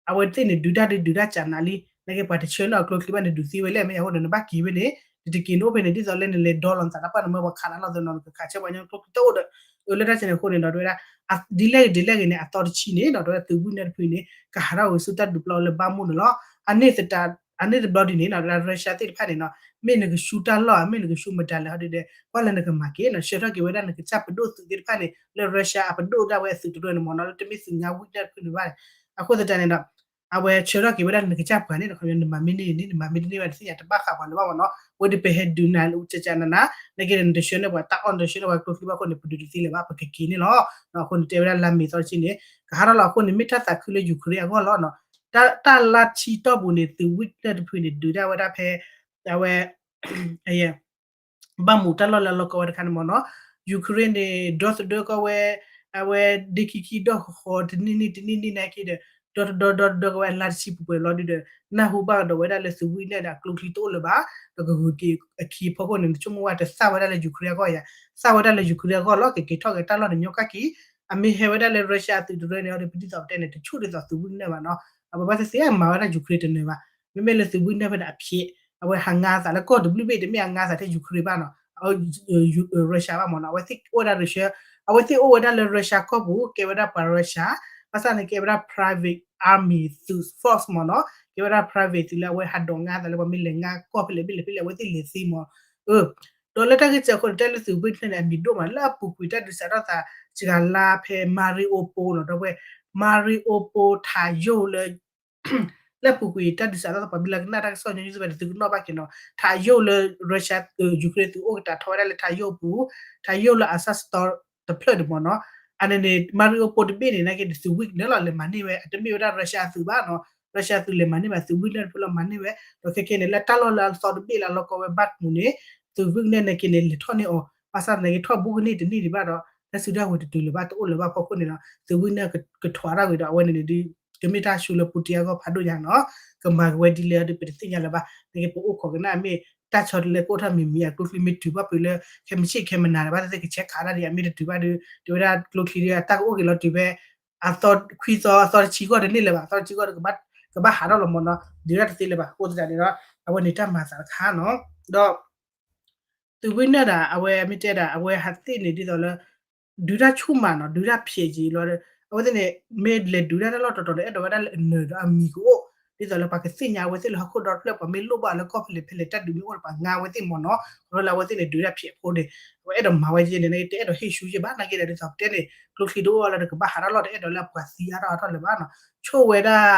အဝဲသ့ၣ်န့ၣ် ဒုးတၢ်ဒုး ဒုးတၢ်ကးနၤလံ, နာ်က့ပှၤတဆှၢန့ၢ်အီၤကျိချံဘၣ်န့ၣ် ဒုးသ့ဝဲလဲၣ် မ့ၢ်အဃိန့ၣ် နဘၣ်က့ၤဝဲန့ၣ်, နတက့ၤန့ၣ်အိၣ်ဖဲန့ၣ် ဒ်သိးလၢနလဲၤဒီလီၤနသးတၢ်ပှၢ်န့ၣ် မ့ၢ်ပှၤခးနၤလီၤသးနီၤ နကခးဆၢပှၤကညီကျိချံတအိၣ်ဒီး, အၢ လၢတၢ်စဲန့ၣ်အဃိန့ၣ်ဒီး တဲဝဲဒၣ် ဒ်လဲၣ်ဂ့ၤဒ်လဲၣ်ဂ့ၤန့ၣ် အသီတဆံန့ၣ်နီၤ, တဲဝဲဒၣ်သုးဝံၣ်နဲၣ်တဖုန့ၣ် ကဟးထီၣ်ဝဲဆူတၢ်ဒုးပျီလၢဘၣ်မူၣ်န့ၣ်လီၤ. အန့ၣ်သတး, အန့ၣ်တဘျီဒ်န့ၣ်နီၤ, တဲဝဲဒၣ် Russia သ့ၣ်တဖၣ်န့ၣ်နီၤ, မ့ၢ်နကဆူတၢ်လီၢ်ဧါ, မ့ၢ်နကဆူမတၤလဲၣ် ဟီဒ်ဒီး ကွၢ်လၢနကမၤက့ၤနီၤ, ဆှၢထီၣ်က့ၤဝဲဒၣ်နကစၢ်ပဒိၣ်သုးသ့ၣ်တဖၣ်န့ၣ် လၢ Russia အပဒိၣ်ဒၣ်ဝဲအသုးတရၢန့ၣ်မ့ၢ်နီၤ, လၢတမ့ၢ်သုးငါဝံၣ်နဲၣ်တဖုန့ၣ်ဘၣ်န့ၣ်, အဃိသတးန့ၣ်ဒီး အဝဲဆှၢထီၣ်က့ၤဝဲဒၣ်နကစၢ်ပှၤန့ၣ်ဒီး ခီပညီ နမၤမ့ၢ်န့ၢ်န့ၣ် နမၤမ့ၢ်တန့ၢ်ဘၣ်တသ့ၣ်ညါ တဘၣ်ဃးပှၤလၢၤဘၣ်မ့ၢ်နီၤ, ဝဲဒၣ်ပဟဲဒုးနၤ ကကနနၤ, နာ်က့ဒီး နတဆှၢန့ၢ်ပှၤတၢ်အီၣ် နတဆှၢန့ၢ်ပှၤကျိချံဘၣ်အဃိန့ၣ် ပဒုးတသ့လၢၤဘၣ် ပကက့ၤန့ၣ်လီၤ. အဃိန့ၣ် တဲဝဲဒၣ်လါမ့ၤသီတဆံန့ၣ် ကဟးထီၣ်လီၤအဃိန့ၣ် မ့ၢ်တၢ်သးခုလၢ Ukraine အဂီၢ်လီၤနီၤ, တၢ်လၢဆံတီၢ်ပူၤန့ၣ် သုးဝံၣ်နဲၣ်တဖုန့ၣ် ဒုးဒၣ်ဝဲဒၣ်ဖဲ အဝဲ ဘၣ်မူးတၢ်လီၢ်လၢအလီၢ်ကီဝဲတခါန့ၣ်မ့ၢ်နီၤ, Ukraine န့ၣ် ဒီသဒၢကီဝဲ အဝဲဒ့ခံခံဒီဃီဃီ တနံၣ်နံၣ်တနံၣ်နံၣ်နာ်က့ဒီး ဒီတဒီဒီတဒီကဝဲအလါတဆံပှဲၤပှဲၤလီၤဒုဒီး နၢ်ဟူဘၣ်ကဒီးဝဲဒၣ်လၢသုးဝံၣ်နဲၣ်ဒီးအကျိချံတအိၣ်လၢၤဘၣ်, ဒီးကဂုၤက့ၤအခံအဖီခိၣ်န့ၣ် နဆိကမိၣ်ဝဲတသၣ်ဝဲဒၣ်လၢ Ukraine အဂီၢ်ယါ, သၣ်ဝဲဒၣ်လၢ Ukraine အဂီၢ်လီၤ ကက့ၤထီၣ်က့ၤတၢ်လီၢ်န့ၣ်ညီကၣ်က့ၤ, အမ့ၢ်ဟဲဝဲဒၣ်လၢ Russia အသုးတရၢန့ၣ်ဒီး ပဒ်သိးပတဲန့ၣ် တဆူၣ်ဒ်သိးသုးဝံၣ်နဲၣ်ဘၣ်နီၤ, အဘၣ်သ့ၣ်သ့ၣ်မၤဝဲဒၣ် Ukraine တနၢၤဘၣ်, မ့မ့ၢ်လၢသုးဝံၣ်နဲၣ်ဖဲန့ၣ်အဖျဲး အဝဲဟးငါသးလၢကီၢ်တဘျုးဘ့ၣ် တမ့ၢ်အငါသးထဲ Ukraine ဘၣ်နီၤ Russia ဘၣ်မ့ၢ်နီၤ, အဝဲသ့ၣ်အိၣ်ဝဲဒၣ် Russia, အဝဲသ့ၣ်အိၣ်ဝဲဒၣ်လၢ Russia ကီၢ်ပူၤ ကဲဝဲဒၣ်ပှၤ Russia, ဘၣ်ဆၣ်န့ၣ်ကဲဝဲဒၣ် private army သုး force မ့ၢ်နီၤ, ကဲဝဲဒၣ် private သုးလၢအဝဲဟးဒိးငါသးလၢပှၤမ့ၢ်လဲၤငါကီၢ်ဖဲလဲၣ်ဘ့ၣ်လဲၣ်ဖဲလဲၣ် အဝဲသ့ၣ်လဲၤသ့မ့ၢ်, ဒီးလၢတၢ်ဂ့ၢ်စဲးအဃိန့ၣ် တဲလၢသုးဝံၣ်နဲၣ်န့ၣ် အမံၤဒိၣ်မး လၢအပူၤကွံာ်တၢ်ဒုးစးထီၣ်သး စှၤလါဖဲ Mariupol နီၤ ဒီပုၢ်ဝဲၢ် Mariupol ထးယိာ်လၢ လၢအပူၤကွံာ်တၢ်ဒုးစးထီၣ်သး ပှၤမ့ၢ်လၢကနၣ်တၢ်ကစီၣ်ညီနုၢ်သ့ၣ်တဖၣ်န့ၣ် သုကနီၣ်ဘၣ်က့ၤနီၤ, ထးယိာ်လၢ Russia, Ukraine သုးအိၣ်ကတၢၢ်ထီၣ်ဝဲဒၣ်လၢထးယိာ်အပူၤ, ထးယိာ်လၢ Azovstal တဖျၢၣ်န့ၣ်မ့ၢ်နီၤ, အန့ၣ်န့ၣ် Mariupol တဘ့ၣ်န့ၣ် နာ်က့န့ၣ် သုးဝံၣ်နဲၣ်လီၤ လဲၤမၤန့ၢ်ဝဲ အတမ့ၢ်ဝဲဒၣ် Russia သုးဘၣ်နီၤ, Russia သုးလဲၤမၤန့ၢ်ဘၣ် သုးဝံၣ်နဲၣ်တဖျၢၣ်လီၤမၤန့ၢ်ဝဲ, ဒီးခဲခဲန့ၣ် လၢတၢ်လီၢ်လၢအသီတဘ့ၣ်လၢအလီၢ်ကီဝဲ Bakhmut န့ၣ် သုးဝံၣ်နဲၣ်နာ်က့န့ၣ် လဲၤထီၣ်န့ၢ်အီၤ, ဘၣ်ဆၣ်သနာ်က့ထီၣ်ဘူးကန့ၢ်တန့ၢ်ဒံးဘၣ်ဒီး တၢ်စုတၢ်ဝဲၤတတုၤလၢၤဘၣ် တအိၣ်လၢၤဘၣ်အဖီခိၣ်န့ၣ်ဒီး သုးဝံၣ်နဲၣ်ကထိးအါထီၣ်ဝဲဒီး အဝဲန့ၣ်န့ၣ်ဒုး ကမ့ၢ်တၢ်ဆူးလၢ Putin အဂီၢ်ဖးဒိၣ်ညါနီၤ, ကမၤက့ၤဝဲဒ်လဲၣ်ဒီး ပတသ့ၣ်ညါလၢၤဘၣ်, နာ်က့ပအိၣ်ခိးကနၣ်မ့ၢ် တၢ်ဆီတလဲကအိၣ်ထီၣ်မံၤမံၤ အကျိချံမ့ၢ်တုၤဘၣ်ဖုးလၢ ခဲမုၢ်ဆ့ၣ်ခဲမုၢ်နၤန့ၣ် ဘၣ်သ့ၣ်သ့ၣ်ကဆဲးခးတၢ်ဒံး အမ့ၢ်တတုၤဘၣ်ဒီး တဲဝဲဒၣ်ကျိချံဒီး အတၢ်ကအိၣ်က့ၤလီၤတုၤဖဲ အသီခွံသီ အသီတဆံဂီၢ်တန့ၢ်လၢၤဘၣ်, အသီတဆံဂီၢ်ဒီး ကဘၣ်ဟးထီၣ်လီၤမ့ၢ်နီၤ, ဒုးတၢ်တသ့လၢၤဘၣ် အဃိသတးန့ၣ်ဒီး အဝဲန့ၣ်တၢ်မၤသးတခါနီၤ, ဒီး သုးဝံၣ်နဲၣ်ဒၣ် အဝဲမ့ၢ်တဲဒၣ် အဝဲဟးသ့ၣ်န့ၣ်ဒ်သိးလၢ ဒုးတၢ်ဆူၣ်မးနီၤ ဒုးတၢ်ဖျဲးက့ၤလီၤ, အဝဲသ့ၣ်န့ၣ် မ့ၢ်လဲၤဒုးတၢ်လီၢ်တတီၤတီၤဒီး အဲၣ်ဒိးဝဲဒၣ်လၢအနၢၤဒီးအမံၤကအိၣ် ဒ်သိးလၢပှၤကသ့ၣ်ညါအဝဲသ့ၣ်လၢဟီၣ်ခိၣ်ဒီတဖျၢၣ် ပှၤမ့ၢ်လိၣ်ဘၣ်လၢကီၢ်ဖဲလဲၣ်ဖဲလဲၣ် တၢ်ဒုးမ့ၢ်အိၣ်ဒီးပှၤငါဝဲသ့ၣ်မ့ၢ်နီၤ, ခီဖျိလၢအဝဲသ့ၣ်န့ၣ် ဒုးတၢ်ဖျဲးဖိန့ၣ် အဝဲအဲၣ်ဒိးမၤဝဲကဲန့ၣ် နာ်က့တအဲၣ်ဒိးဟ့ၣ်ဆူယဲၢ်ဘၣ် နာ်က့ဒီးဒ်သိးပတဲန့ၣ် ကျိချံတအိၣ်လၢဒီးကဘၣ်ဟးထီၣ်လီၢ် တအဲၣ်ဒိးလၢအပှၤသံအါထီၣ်အါထီၣ်လၢၤဘၣ်နီၤ, ဆိၣ်ဝဲဒၣ်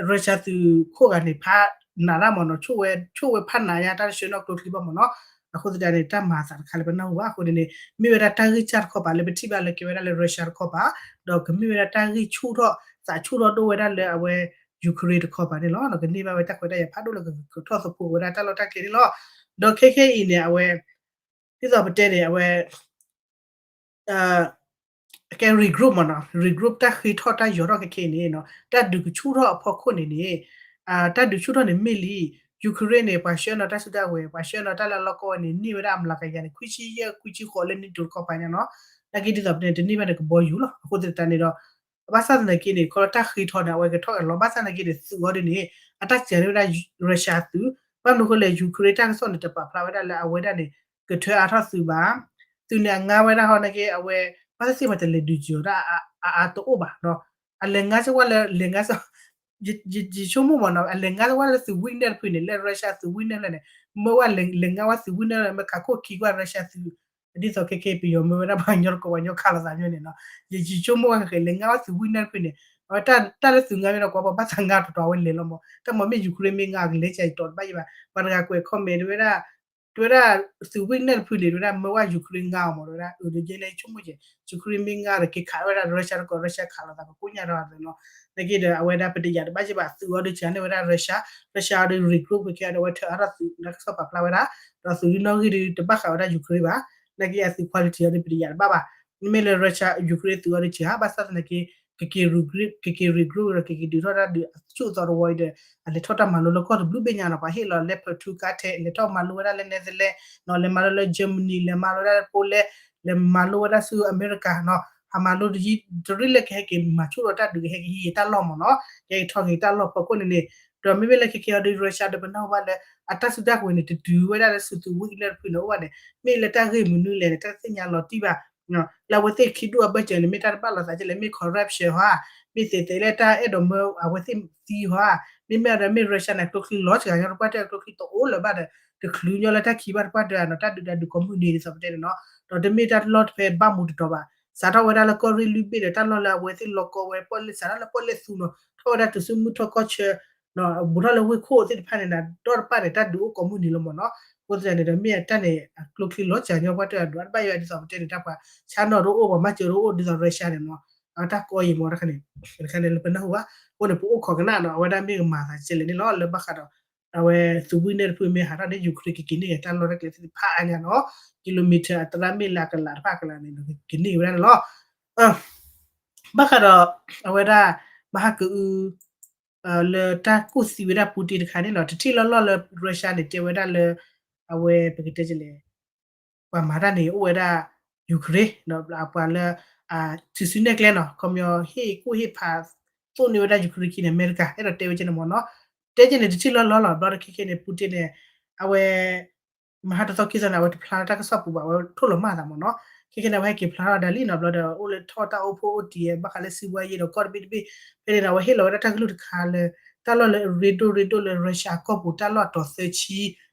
Russia သုးခိၣ်ဂၤန့ၣ် ဖးနးတၢ်မ့ၢ်နီၤ, ဆိၣ်ဝဲ ဆိၣ်ဝဲဖးနးညါ တၢ်တဆှၢနီၣ်ကျိချံဘၣ်မ့ၢ်နီၤ, အဃိသတးန့ၣ် တၢ်မၤသးတခါလၢပနၢ်ဟူဘၣ်အဃိန့ၣ်န့ၣ် မ့ၢ်ဝဲဒၣ်တၢ်ဂ့ၢ်စၢ်တခီပၤလၢပထံၣ်ဘၣ်လၢကဲဝဲဒၣ်လၢ Russia တခီပၤ, ဒီးကမ့ၢ်ဝဲဒၣ်တၢ်ဂ့ၢ်ဆူၣ်ထီၣ် သးဆူၣ်ထီၣ်ဒိၣ်ဝဲဒၣ်လၢအဝဲ Ukraine တခီပၤန့ၣ်လီၤ, ဒီးကန့ၢ်ဘၣ်ဝဲတၢ်ခွဲးတၢ်ယာ်ဖးဒိၣ်လၢကကထီၣ်သဖိဝဲဒၣ်တၢ်လီၢ်တၢ်ကျဲန့ၣ်လီၤ, ဒီးခဲခဲအံၤန့ၣ် အဝဲ ဒ်သိးပတဲန့ၣ် အဝဲ ကဲ regroup မ့ၢ်နီၤ, regroup တၢ်ဃ့ထီၣ်တၢ်ယီၤထီၣ်ခဲခဲအံၤန့ၣ်နီၤ, တၢ်ဒုးကဆူၣ်ထီၣ်အဖီခိၣ်န့ၣ်န့ၣ်, တၢ်ဒုးဆူၣ်ထီၣ်န့ၣ်မ့ၢ်လံ, Ukraine န့ၣ် ပှၤဆှၢနီၤတၢ်စုတၢ်ဝဲၤ ပှၤဆှၢနီၤတၢ်လၢအလီၢ်ကီၢ်ဝဲန့ၣ် န့ၢ်ဝဲဒၣ်အမျးကယၤန့ၣ် ခွံဆံယဲၢ် ခွံဆံဃိးလၢ NATO တခီပၤညါနီၤ, နာ်က့ဒ်သိးပတဲန့ၣ် တန့ၢ်ဘၣ်န့ၣ်ကဘီယူၤလီၤ, အဃိသတးန့ၣ်ဒီး ဘၣ်ဆၣ်သနာ်က့န့ၣ် ခီလၢတၢ်ဃ့ထီၣ်န့ၣ် အဝဲကထီၣ်က့ၤလီၤ, ဘၣ်ဆၣ်သနာ်က့န့ၣ် သုးအီၤဒ်န့ၣ် အတၢ်စံးန့ၢ်ဝဲဒၣ် Russia သုး, ဘၣ်မနုၤအဃိလဲၣ် Ukraine တၢ်ကစီၣ်န့ၣ် တပာ်ဖျါဝဲဒၣ်လၢအဝဲဒၣ်န့ၣ် ကထၢအါထီၣ်သုးဘၣ်, သုးန့ၣ်အငါဝဲဒၣ်ဟီနာ်က့ အဝဲ ဘၣ်သ့ၣ်သ့ၣ်မးတလဲၤဒုးကီၤတၢ်အါအါတအိၣ်ဘၣ်, အလဲၤငါစ့ၢ်ဝဲလၢ လဲၤငါစ့ၢ် ယဆိကမိၣ်မ့ၢ်နီၤ အလဲၤငါစ့ၢ်ဝဲလၢသုးဝံၣ်နဲၣ်တဖုန့ၣ် လၢ Russia သုးဝံၣ်နဲၣ်ဖဲန့ၣ် မ့ၢ်ဝဲလဲၤငါဝဲသုးဝံၣ်နဲၣ်လၢ မ့ၢ်ခးခိၣ်ခံကွၢ် Russia သုး ဒ်သိးခဲခဲပယီၤမ့ၢ်ဝဲဒၣ်ပှၤကညီတကိးပှၤကညီခးလိာ်သးညီန့ၣ်နီၤ, ယယဆိကမိၣ်ဝဲခဲခဲ လဲၤငါဝဲသုးဝံၣ်နဲၣ်တဖုန့ၣ် အဝဲတၢ်လၢသုးငါမ့ၢ်ဒီးကွၢ်ပှၤဘၣ်သးငါတီၤတီၤအဝဲလဲၤလီၤမး, တၢ်မၤမ့ၢ် Ukraine မ့ၢ်ငါအကလဲၤကၢ်ယတီၤတဘၣ်ယံၤဘၣ်, ပှၤတဂၤကွဲး comment တဝဲဒၣ် တဝဲဒၣ်သုးဝံၣ်နဲၣ်တဖုန့ၣ် တဝဲဒၣ်မ့ၢ်ဝဲ Ukraine ငါအီၤမး တဝဲဒၣ်အဒုးကဲလၢယဆိကမိၣ်ကဲ Ukraine မ့ၢ်ငါဒီးက့ၤခးဝဲဒၣ် Russia တကိး Russia ခးလိာ်သးပကိညါဒီးနီၤ, နာ်က့ဒီးအဝဲဒၣ်ပတယာ်တဘၣ်ယံၤဘၣ် သုးအီၤဒုးစံးန့ၢ်ဝဲဒၣ် Russia, Russia အီၤဒုး regroup ခဲခဲအီၤဒီးအဝဲထၢအါထီၣ်သုးလၢကစီၣ်ပာ်ဖျါဝဲဒၣ်, ဒီးသုးဒုနီၣ်ဂံၢ်ဒုးတဘၣ်ဃးဝဲဒၣ် Ukraine ဘၣ်, နာ်က့အသုး quality အီၤဒုးပတယာ်တဘၣ်ဘၣ်, မ့မ့ၢ်လၢ Russia Ukraine သုးအီၤဒုးစံးဧါ ဘၣ်ဆၣ်သနာ်က့ ကက့ၤ regroup ကက့ၤ regroup ဒီးကက့ၤဒုးထီၣ်တၢ်ဒုးအဆူၣ်အသီတဝီအံၤဒီး အလဲၤထီၣ်တၢ်မၤလိလၢကီၢ်တဘျုးဘ့ၣ်ညါနီၤ, ပှၤဟ့ၣ်လီၤ Leopard two ကါထဲ လဲၤထီၣ်မၤလိဝဲဒၣ်လၢ Netherlands နီၤ, လဲၤမၤလိလၢ Germany လဲၤမၤလိဝဲဒၣ်လၢ Poland လဲၤမၤလိဝဲဒၣ်ဆူ America နီၤ, ဟးမၤလိတယံၤတရ့ၣ်လၢကဟဲက့ၤမၤဆူၣ်ထီၣ်တၢ်ဒုး ကဟဲက့ၤဟံးတၢ်လီၢ်မးနီၤ, ကဟဲက့ၤထီၣ်က့ၤတၢ်လီၢ်ဖီခိၣ်န့ၣ်န့ၣ်, ဒီးမ့မ့ၢ်လၢခဲခဲအီၤဒုး Russia ဒီးပနၢ်ဟူဘၣ်လၢ အတၢ်စုတၢ်ကဝဲၤန့ၣ် တတုၤဝဲဒၣ်လၢဆူသုးဝံၣ်နဲၣ်တဖုန့ၣ်အိၣ်ဘၣ်န့ၣ် မ့ၢ်လၢတၢ်ဂ့ၢ်မနုၤလဲၣ်န့ၣ် တၢ်တသ့ၣ်ညါလီၤတံၢ်ဘၣ် လၢအဝဲသ့ၣ်ခံဒူၣ်အဘၢၣ်စၢၤန့ၣ် မ့ၢ်တၢ်တဘၣ်လိာ်သးကလဲၣ်, မ့ၢ် corruption ဟီဧါ, မ့ၢ်သ့သ့လၢတၢ်အဲၣ်ဒိးမၢအဝဲသ့ၣ်သံဟီဧါ, မ့မ့ၢ်ဒီးမ့ၢ် Russia န့ၣ် ကျိချံလီၤစှၤညီတပှၢ်တၢၢ် ကျိချံတအိၣ်လၢၤဘၣ်ဒီး တချုးညီလၢတၢ်ခံးဘၣ်တပှၢ်တၢၢ်နီၤ, တၢ်ဒုးတၢ်ဒုးကိးမုၢ်နံၤဒ်သိးပတဲန့ၣ်နီၤ, ဒီးတမ့ၢ်တၢ်လီၢ်တဖဲဘၣ်မူတတီၤဘၣ်, စးထီၣ်ဝဲဒၣ်လၢကီၢ်ရ့ၣ်လွံၢ်ဘ့ၣ်ဒီး တၢ်လီၢ်လၢအဝဲသ့ၣ်လီၤကီဝဲ ပီၣ်လဲၣ် စးထီၣ်လၢပီၣ်လဲၣ်သူနီၤ, ထီၣ်ဝဲဒၣ်တုၤဆူမုၢ်ထီၣ်ကီၢ်ဆၢ ဘူးထီၣ်လၢဝ့ၢ်ခိၣ်သ့ၣ်တဖၣ်န့ၣ် ဒီတဖၣ်န့ၣ် တၢ်ဒုးအိၣ်ကိးမုၢ်နံၤလီၤမးနီၤ, အဃိသတးန့ၣ်ဒီး မ့ၢ်အတၢ်န့ၣ် အကျိချံလီၤစှၤညီပှၢ်တၢၢ်အဒိးတဘၣ်ယိၣ်ဒ်သိးပတဲန့ၣ် တၢ်ပှၤဆါနီၤတအိၣ် ပှၤမၤစၢၤတအိၣ်ဒ်သိး Russia န့ၣ်နီၤ, အတၢ်ကီအံၤမးတခါန့ၣ် တခါန့ၣ်လၢပနၢ်ဟူဘၣ်, အဃိန့ၣ် ပအိၣ်ခိးကနၣ်နီၤ အဝဲဒၣ်မ့ၢ်ကမၤသးကဲလဲၣ်န့ၣ်လီၤ လၢဘၣ်ဃးဒီး အဝဲသုးဝံၣ်န့ၣ်တဖုမ့ၢ်ဟးထီၣ်န့ၣ် Ukraine ကက့ၤန့ၢ်က့ၤတၢ်လီၢ်တၢ်ကျဲသ့ၣ်တဖၣ်အါညါနီၤ, kilometer အသရၣ်မ့ၢ်လၢအကလးတဖၣ်အကလးန့ၣ် ကက့ၤန့ၢ်ဝဲဒၣ်န့ၣ်လီၤ. ဘၣ်ဃးဒီး အဝဲဒၣ် မဟါကအု လၢတၢ်ကူၣ်သံဝဲဒၣ် Putin တခါန့ၣ်နီၤ, တထံၣ်လီၢ်လီၢ်လၢ Russia န့ၣ် တဲဝဲဒၣ်လၢ အဝဲပကတဲလဲၣ် ပှၤမၤတၢ်န့ၣ် အိၣ်ဝဲဒၣ် Ukraine ပှၤလၢ စုၤစုၤနဲၣ်ကျဲနီၤ, ခီပညီဟ့ၣ်ကူၣ်ဟ့ၣ်ဖး သိၣ်န့ၢ်ဝဲဒၣ် Ukraine ခံန့ၣ် အမဲရကၤ အဲၣ်ဒိးတဲဝဲကဲန့ၣ်မ့ၢ်နီၤ, တဲကဲန့ၣ် တထံၣ်လီၢ်လီၢ်လီၤ. ဘျီဒီးခဲခဲန့ၣ် Putin န့ၣ် အဝဲ မဟါတသီခံသီန့ၣ် အဝဲတဖျါထီၣ်တၢ်ကစီၣ်ပူၤဘၣ်, အဝဲထိၣ်လီၤမၢ်သးမ့ၢ်နီၤ, ခဲခဲန့ၣ် အဝဲဟဲက့ၤဖျါထီၣ်ဒၣ်လံနီၤ, ဘျီဒီး အိၣ်လၢထီၣ်တၢ်အိၣ်ဖှိၣ်အိၣ်တံၢ် ဘၣ်ဃးလၢစံးဘှါယ့ဒီးကီၢ်တဘ့ၣ်တဘ့ၣ်, ဖဲန့ၣ်ဒီး အဝဲဟ့ၣ်လီၤဝဲဒၣ်တၢ်ကလုၢ်တခါလၢ တၢ်လီၢ်လၢအရ့ဒိၣ်ရ့ဒိၣ်လၢ Russia ကီၢ်ပူၤ တၢ်လီၢ်အတီၤသၢဆံ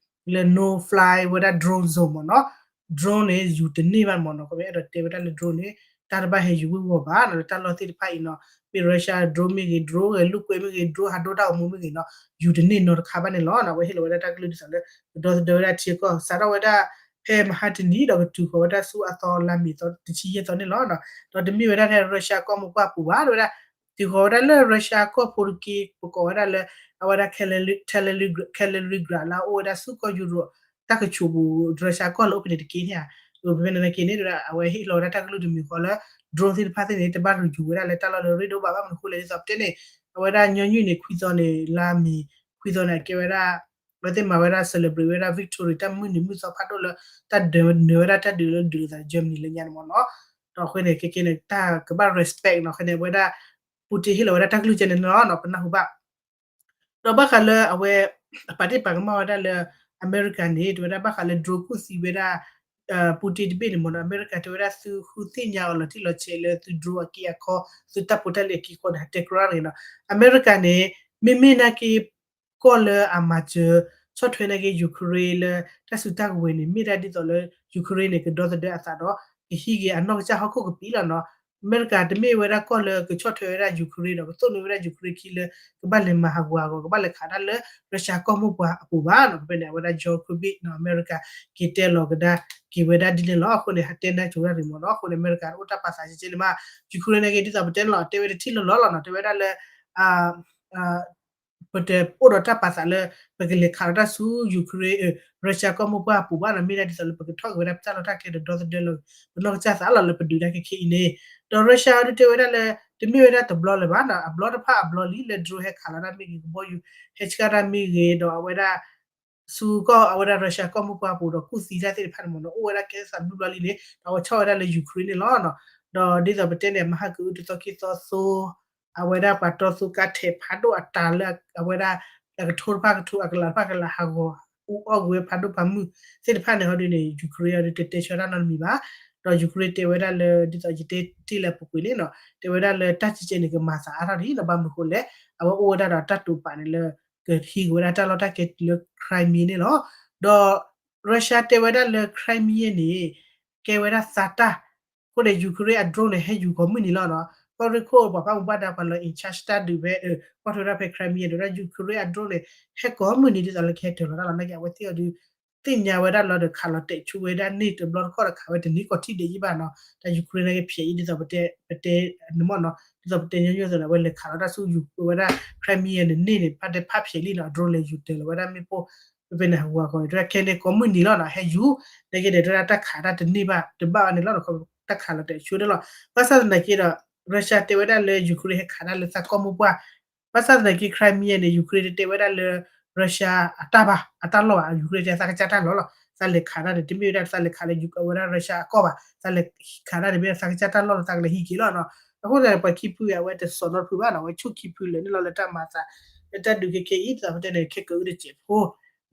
လၢ no fly ဝဲဒၣ် drone zone မ့ၢ်နီၤ, drone န့ၣ် ယူၤတန့ၢ်ဘၣ်မ့ၢ်နီၤ, ခီဖျိအဲၣ်ဒိးတဲဝဲဒၣ်လၢ drone န့ၣ် တၢ်တဘၣ်ဟဲယူၤဝ့ၤဝီၤဘၣ်နီၤ, လၢတၢ်လီၢ်သ့ၣ်တဖၣ်အံၤနီၤ, မ့ၢ် Russia drone မ့ၢ်ဂ့ၤ drone ဂဲၤလိာ်ကွဲမ့ၢ်ဂ့ၤ drone ဟးဒိတၢ်အိၣ်မူမ့ၢ်ဂ့ၤနီၤ, ယူၤတန့ၢ်နီတခါဘၣ်န့ၣ်လီၤ. အဝဲဟ့ၣ်လီၤဝဲဒၣ်တၢ်ကလုၢ်ဒ်သိးလၢ ကဒီသဒၢဝဲဒၣ်ထံကီၢ် စးထီၣ်ဝဲဒၣ် ဖဲမဟါတနံၤဒီးကတုၤဃီၤဝဲဒၣ်ဆူအသီလါမ့ၤသီတဆံယဲၢ်သီန့ၣ်လီၤ. ဒီးတမ့ၢ်ဝဲဒၣ်ထဲ Russia ကီၢ်မိၢ်ပှၢ်ပူၤဘၣ်ဝဲဒၣ်, တုၤဃီၤဝဲဒၣ်လၢ Russia ကီၢ်ဖိတက့ၢ် ပကိးဝဲဒၣ်လၢ အဝဲဒၣ် Kaliningrad လၢအအိၣ်ဝဲဒၣ်ဆူကီၢ်ယူရိး တၢ်ကဆူးပူၤ Russia ကီၢ်လၢအိၣ်ဖဲန့ၣ်တက့ၢ်န့ၣ်ဧါ, ဖဲန့ၣ်က့န့ၣ် အဝဲဟ့ၣ်လီၤဝဲဒၣ်တၢ်ကလုၢ်တမံၤဃီလၢ drone သ့ၣ်တဖၣ်သ့ၣ်န့ၣ် တဘၣ်ယူၤဝဲဒၣ်လၢတၢ်လီၢ်လၢအရ့ဒိၣ်ဘၣ်ဘၣ်မနုၤအဃိလဲၣ် ဒ်သိးပတဲန့ၣ် အဝဲဒၣ်ညီနုၢ်န့ၣ် ခွံသီန့ၣ် လါမ့ၤ ခွံသီန့ၣ် အကဲဝဲဒၣ် အဝဲသ့ၣ်မၤဝဲဒၣ် celebrate ဝဲဒၣ် victory တၢ်မုၢ်နံၤမုၢ်သီဖးဒိၣ်လၢ တၢ်ဒုးနၢၤဝဲဒၣ်တၢ်ဒုးလၢဒုးလိာ်သး Germany လၢညါန့ၣ်မ့ၢ်နီၤ, ဒီးအဃိန့ၣ် ခဲခဲန့ၣ် တၢ်ကဘၣ် respect နီၤ, အဃိန့ၣ် အဝဲဒၣ် Putin ဟ့ၣ်လီၤဝဲဒၣ်တၢ်ကလုၢ်ကဲန့ၣ်လီၤနီၤ, ပနၢ်ဟူဘၣ် ဒီးဘၣ်ဃးလၢအဝဲ အပာ်တ့ၢ်ပာ်ကမၣ်ဝဲဒၣ်လၢ အမဲရကၤန့ၣ် တဲဝဲဒၣ်ဘၣ်ဃးလၢ drone ကူၣ်သံဝဲဒၣ် Putin တဘ့ၣ်န့ၣ်မ့ၢ်နီၤ, အမဲရကၤတဲဝဲဒၣ်သုဃုသ့ၣ်ညါအီၤလီၤတံၢ်လီၤဆဲးလၢသု drone အက့အခီ သုတၢ်ဖိတၢ်လံၤအက့အခီန့ၣ် ဟးတဲကြၢးတဂ့ၤနီၤ, အမဲရကၤန့ၣ် မ့မ့ၢ်နာ်က့ ကီၢ်လၢအမၤစၢၤ ဆီၣ်ထွဲနာ်က့ Ukraine လၢတၢ်စုတၢ်ကဝဲၤန့ၣ် မ့ၢ်ဒၣ်ဒ်သိးလၢ Ukraine န့ၣ် ကဒီသဒၢအသးဒီး ကဟံးက့ၤအနီၢ်ကစၢ်ဟီၣ်ခိၣ်ကပံာ်လီၤနီၤ, အမဲရကၤတမ့ၢ်ဝဲဒၣ်ကီၢ်လၢကဆီၣ်ထွဲဝဲဒၣ် Ukraine ဒီးကသိၣ်န့ၢ်ဝဲဒၣ် Ukraine ခံလၢ ကဘၣ်လဲၤမၤဟးဂူာ်ဟးဂီၤ ကဘၣ်လဲၤခးတၢ်လၢ Russia ကီၢ်မိၢ်ပှၢ်အပူၤဘၣ်နီၤ, ဖဲဖဲန့ၣ် အဝဲဒၣ် John Kirby နီၤ အမဲရကၤ က့ၤတဲလီၤကဒါက့ၤဝဲဒၣ်ဒ်န့ၣ်လီၤ, အဃိန့ၣ် ဟးတဲနၢ်ကၠိတၢ်ရံးမ့ၢ်နီၤ, အဃိန့ၣ် အမဲရကၤအိၣ်တၢ်ပာ်သးကဲကဲန့ၣ်မး, Ukraine နာ်က့ ဒ်သိးပတဲန့ၣ်လီၤ တဲဝဲတထံၣ်လီၤလီၤလီၤနီၤ, တဲဝဲဒၣ်လၢ ပတအိၣ်ဒီးတၢ်ပာ်သးလၢ ပကလဲၤခးလီၤတၢ်ဆူ Ukraine Russia ကီၢ်မိၢ်ပှၢ်အပူၤဘၣ်နီၤ, မ့ၢ်ဒၣ်ဒ်သိးလၢပကထီၣ်က့ၤဝဲဒၣ်ပတၢ်လီၢ်တၢ်ကျဲဒီးဒီသဒၢလီၤ ပနီၢ်ကစၢ်သးလီၤလၢပဒုးတၢ်ခဲခဲအံၤန့ၣ်, ဒီး Russia ဒုးတဲဝဲဒၣ်လၢ တမ့ၢ်ဝဲဒၣ်တဘျီလၢၤဘၣ်နီၤ, အဘျီတဖၣ်အဘျီလံ လၢ drone ဟဲခးလီၤတၢ်မ့ၢ်ဂ့ၤ ကဘီယူၤ ဟဲဆှၣ်တၢ်မ့ၢ်ဂ့ၤ ဒီးအဝဲဒၣ် ဆူကီၢ်အဝဲဒၣ် Russia ကီၢ်မိၢ်ပှၢ်အပူၤဒီးကူၣ်သံတၢ်သ့ၣ်တဖၣ်န့ၣ်မ့ၢ်နီၤ, အိၣ်ဝဲဒၣ်ကဲသးဘျုးဘျီလံန့ၣ် ဒီးအဝဲဆီၣ်ဝဲဒၣ်လၢ Ukraine န့ၣ်လီၤ. ဒီးဒ်သိးပတဲန့ၣ် မဟါကအုတသီခံသီသိ အဝဲဒၣ်ပှၤတီသူကါထဲးဖးဒိၣ်အတၢ်လၢ အဝဲဒၣ် အကထိတဖၣ်ကထိ အကလးတဖၣ်ကလးဟးဂီၤ အူအီၣ်ကွံာ်ဝဲဖးဒိၣ်ဖးမုၢ်သ့ၣ်တဖၣ်န့ၣ် ဟီဒုန့ၣ် Ukraine အီၤဒုးတတဲဆၢတၢ်နီတမံၤဘၣ်. ဒီး Ukraine တဲဝဲဒၣ်လၢ ဒ်သိးယတဲတ့ၢ်လၢအပူၤကွံာ်န့ၣ်နီၤ, တဲဝဲဒၣ်လၢတၢ်ကံကဲန့ၣ် ကမၤသးအါထီၣ်ဒံးနီၤ, ဘၣ်မနုၤဃိလဲၣ် အဝဲအိၣ်ဝဲဒၣ်ဒီးတၢ်တိာ်ပာ်န့ၣ်လၢ ကဟံးက့ၤဝဲဒၣ်တၢ်လီၢ်တၢ်ကျဲတုၤလၢ Crimea န့ၣ်လီၤ. ဒီး Russia တဲဝဲဒၣ်လၢ Crimea န့ၣ် ကဲဝဲဒၣ်သးတၢ်, အဃိန့ၣ် Ukraine အ drone န့ၣ် ဟဲယူၤကိးမုၢ်နံၤလီၤနီၤ. ကီၢ်ရ့ၣ်ခိၣ်ပှၤဖးမူဘၣ်ဒါပှၤလီၤ in charge တၢ်ဒုးဖဲ ကွၢ်ထွဲဒၣ်ဖဲ Crimea န့ၣ် ဒ် Ukraine အ drone န့ၣ် ဟဲကိးမုၢ်နံၤဒ်သိးလၢကဟဲတၢၤလီၤတၢ်လီၤ နာ်က့ အဝဲသ့ၣ်အီၤဒုး သ့ၣ်ညါဝဲဒၣ်လီၤဒီးခးလီၤတဲာ်ဆူဝဲဒၣ်န့ၣ်တဘျီတခီၣ်ဒီးခးဝဲတနံၤကီၢ်ထံၣ်ဒဲးယံၣ်ဘၣ်နီၤ. တၢ် Ukraine နာ်က့ဖျဲးအံၤဒ်သိးပတဲ ပတဲန့ၣ်မ့ၢ်နီၤ, ဒ်သိးပတဲညီနုၢ်အသိးန့ၣ် အဝဲလဲၤခးလီၤတၢ်ဆူယူၤဝဲဒၣ် Crimea န့ၣ်န့ၣ်န့ၣ် ဖးတဲဖးဖျဲးလံနီၤ, drone လဲၤယူၤတၢၤလီၤဝဲဒၣ်မ့ၣ်ပိၢ် ဖဲဖဲန့ၣ် ဟးဂူာ်ဟးဂီၤန့ၣ် တခါခဲန့ၣ် ကိးမုၢ်နံၤလီၤနီၤ, ဟဲယူၤ နာ်က့ဒီးတၢ်ခးတၢ်တန့ၢ်ဘၣ် တဘၣ်ဘၣ်န့ၣ်လီၤ, တၢ်ခးလီၤတဲာ်ဆူန့ၣ်လီၤ. ဘၣ်ဆၣ်သနာ်က့ဒီး Russia တဲဝဲဒၣ်လၢ Ukraine ဟဲခးတၢ်လၢသးကီၢ်မိၢ်ပှၢ် ဘၣ်ဆၣ်သနာ်က့ Crimea န့ၣ် Ukraine တဲဝဲဒၣ်လၢ Russia အတၢ်ဘၣ် အတၢ်လီၢ်ဘၣ်, Ukraine တဲသးကစၢ်တၢ်လီၢ်လီၤ, သးလဲၤခးတၢ်န့ၣ် တမ့ၢ်ဝဲဒၣ်သးလဲၤခးလၢ အဝဲဒၣ် Russia အကီၢ်ဘၣ်, သးလဲၤခးတၢ်န့ၣ် မ့ၢ်သးကစၢ်တၢ်လီၢ်လီၤ သးကလဲၤဟံးက့ၤလီၤနီၤ. အဃိသတးန့ၣ် ပှၤခံဖုအံၤ အဝဲတစိာ်နီတဖုဘၣ်နီၤ, အဝဲဆူၣ်ခံဖုလဲၤန့ၣ်လီၤလၢတၢ်မၤသး လၢတၢ်ဒုးခဲခဲအံၤ ဒ်သိးပတဲန့ၣ် ခဲကအုတစဲးဖိ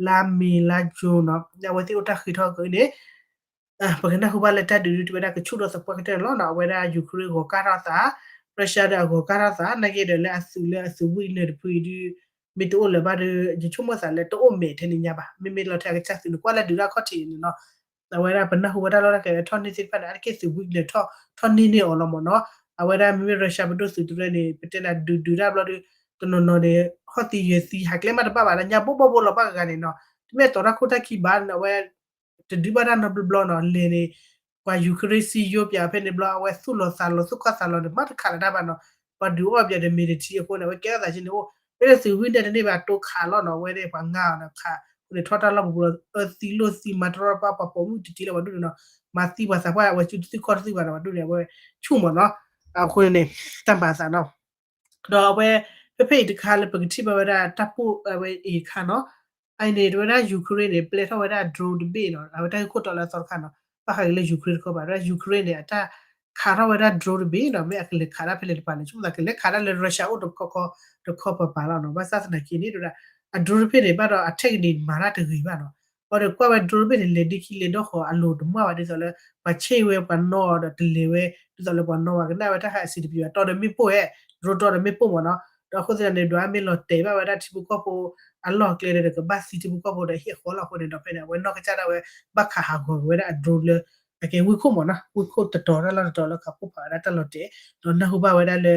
လါမ့ၤလါယူၤနီၤ, အဝဲသ့ၣ်အိၣ်တၢ်ဃ့ထီၣ်ကအုန့ၣ် ပကနၢ်ဟူဘၣ်လၢတၢ်ဒုးဒုး တဲဝဲဒၣ်ကဆူၣ်ထီၣ်သပှၢ်ကတၢၢ်န့ၣ်လီၤနီၤ, အဝဲဒၣ် Ukraine ဂီၤကၢ်ထီၣ်သး, Russia ဒီးအဂီၤကၢ်ထီၣ်သး, နာ်က့ဒီးလၢအသုးလၢအသုး Wagner တဖုအံၤဒုး မ့ၢ်တအိၣ်လၢၤဘၣ်ဒီး ယဆိကမိၣ်သးလၢတအိၣ်မဲာ်ထဲန့ၣ်ညါဘၣ်, မ့မ့ၢ်လီၤထဲအကစၢ်သုးန့ၣ် ကွၢ်လၢဒုးတၢ်ခီၣ်ထံးန့ၣ်နီၤ, အဝဲဒၣ်ပနၢ်ဟူဝဲတၢ်လီၢ်တၢ်ကျဲလၢထီၣ်န့ၢ်သ့ၣ်တဖၣ်န့ၣ် အါတက့ၢ်သုး Wagner ထီၣ်န့ၢ်န့ၢ်အီၤလီၤမ့ၢ်နီၤ, အဝဲဒၣ်မ့မ့ၢ် Russia ပဒိၣ်သုးတရၢန့ၣ် ပတဲဒၣ်ဒုးဒုးတၢ်ဘျီဒီး တနီၤနီၤန့ၣ် ဟီၣ်သံယၢၤသံ ဟးကျဲမးတဘၣ်ဘၣ်ဒီး ညါဘိဘိဘိလီၤဘၣ်ဂၤဂၤန့ၣ်နီၤ, တမ့ၢ်အတီၤတၢ်ခိၣ်တၢ်ခံဘၣ် အဝဲ တဒုးဘၣ်တၢ်နီတဘျီဘျီနီၤ, လဲၤန့ၣ် ပှၤ Ukraine စံယိပၠးဖဲန့ၣ်ဘျီ အဝဲသူၣ်လီၤသးလီၤ သူၣ်ခီၣ်သးလီၤန့ၣ် မၤတခးလၢၤတၢ်ဘၣ်နီၤ, ပှၤဒုးအီၣ်ပၠးဒီး military အဃိန့ၣ် အဝဲကဲထီၣ်သးက့န့ၣ်အိၣ် မ့ၢ်လၢသုးဝံၣ်ဒဲတန့ၢ်ဘၣ် တိခးလီၤနီၤ အဝဲန့ၣ်ပှၤငါအီၤဒီးခး အဃိန့ၣ် ထီၣ်တၢ်လီၢ်ပူၤပူၤလီၤ အၢသံလိၣ်သံမၤတရီတပါ ပှၤပိာ်မုၣ်တံၤတံၤလၢပှၤဒိၣ်န့ၣ်နီၤ မၤသံပှၤသးပှၢ် အဝဲစုတသံခီၣ်တသံဘၣ်နီၤ ပှၤဒိၣ်န့ၣ် အဝဲဆူၣ်မးနီၤ အဃိန့ၣ် တၢ်မၤအသးနီၤ ဒီးအဝဲ ဖဲဖဲအံၤတခါလၢပကထံၣ်ဘၣ်ဝဲဒၣ်တၢ်ပိၢ်အဝဲအံၤအခါနီၤ အအံၤန့ၣ် တဝဲဒၣ် Ukraine န့ၣ် ပျဲထီၣ်ဝဲဒၣ် drone တဘ့ၣ်နီၤ အဝဲတၢ်ဂ့ၢ်ခိၣ်တီလၢအသီတခါနီၤ ဘၣ်ဃးက့ၤလၢ Ukraine တခီဘၣ် တဝဲဒၣ် Ukraine န့ၣ် အတၢ်ခးထီၣ်ဝဲဒၣ် drone တဘ့ၣ်နီၤ မ့ၢ်အကလဲၤခးဒၣ်ဖဲလဲၣ်တပၤန့ၣ် ဆိကမိၣ်သးကလဲၤခးဒၣ်လၢ Russia အိၣ်တခီခီ တခီပၤပၤလီၤနီၤ ဘၣ်ဆၣ်သနာ်က့န့ၣ် တဝဲဒၣ် အ drone တဘ့ၣ်န့ၣ် ဘၣ်ဒီးအထဲကနံၣ်မၤတၢ်တဂ့ၤဘၣ်နီၤ အဃိဒီးကွၢ်ဝဲ drone တဘ့ၣ်န့ၣ် လဲၤဒ်ခံလဲၤဒီးဃီၤအလိၤတမုာ်ဘၣ် ဒ်သိးလၢ ပှၤဆ့ၣ်ဝဲပှၤနီၣ်ဒီးတလဲၤဝဲ ဒ်သိးလၢပှၤနီၣ်ဝဲကနၣ်ဝဲတၢ်ဟးအဆံးတပံၤဘၣ် တီဒီးမ့ၣ်ပိၢ်ဝဲ drone တီဒီးမ့ၣ်ပိၢ်မ့ၢ်နီၤ ဒီးအဃိသတးန့ၣ် ဒွးမ့ၢ်လီၤတဲာ်ဘၣ်ဝဲဒၣ်ထံဖိကီၢ်ဖိ အလီၢ်အကျဲဒီးကဘၣ်သံထံဖိကီၢ်ဖိဒီးဟ့ၣ်အဃီလီၤအဃိန့ၣ်ဒီး ဖဲန့ၣ် အဝဲနီၢ်ကစၢ်ဒၣ်ဝဲ ဘၣ်ခးဟးဂီၤက့ၤဝဲဒၣ်အ drone လၢ အကဲဝ့ၢ်ခိၣ်မ့ၢ်နီၤ ဝ့ၢ်ခိၣ်တတီၤတၢ်လီၢ်တတီၤလၢခးပိၢ်ဖးဝဲဒၣ်တၢ်လီၤတဲာ် ဒီးနၢ်ဟူဘၣ်ဝဲဒၣ်လၢ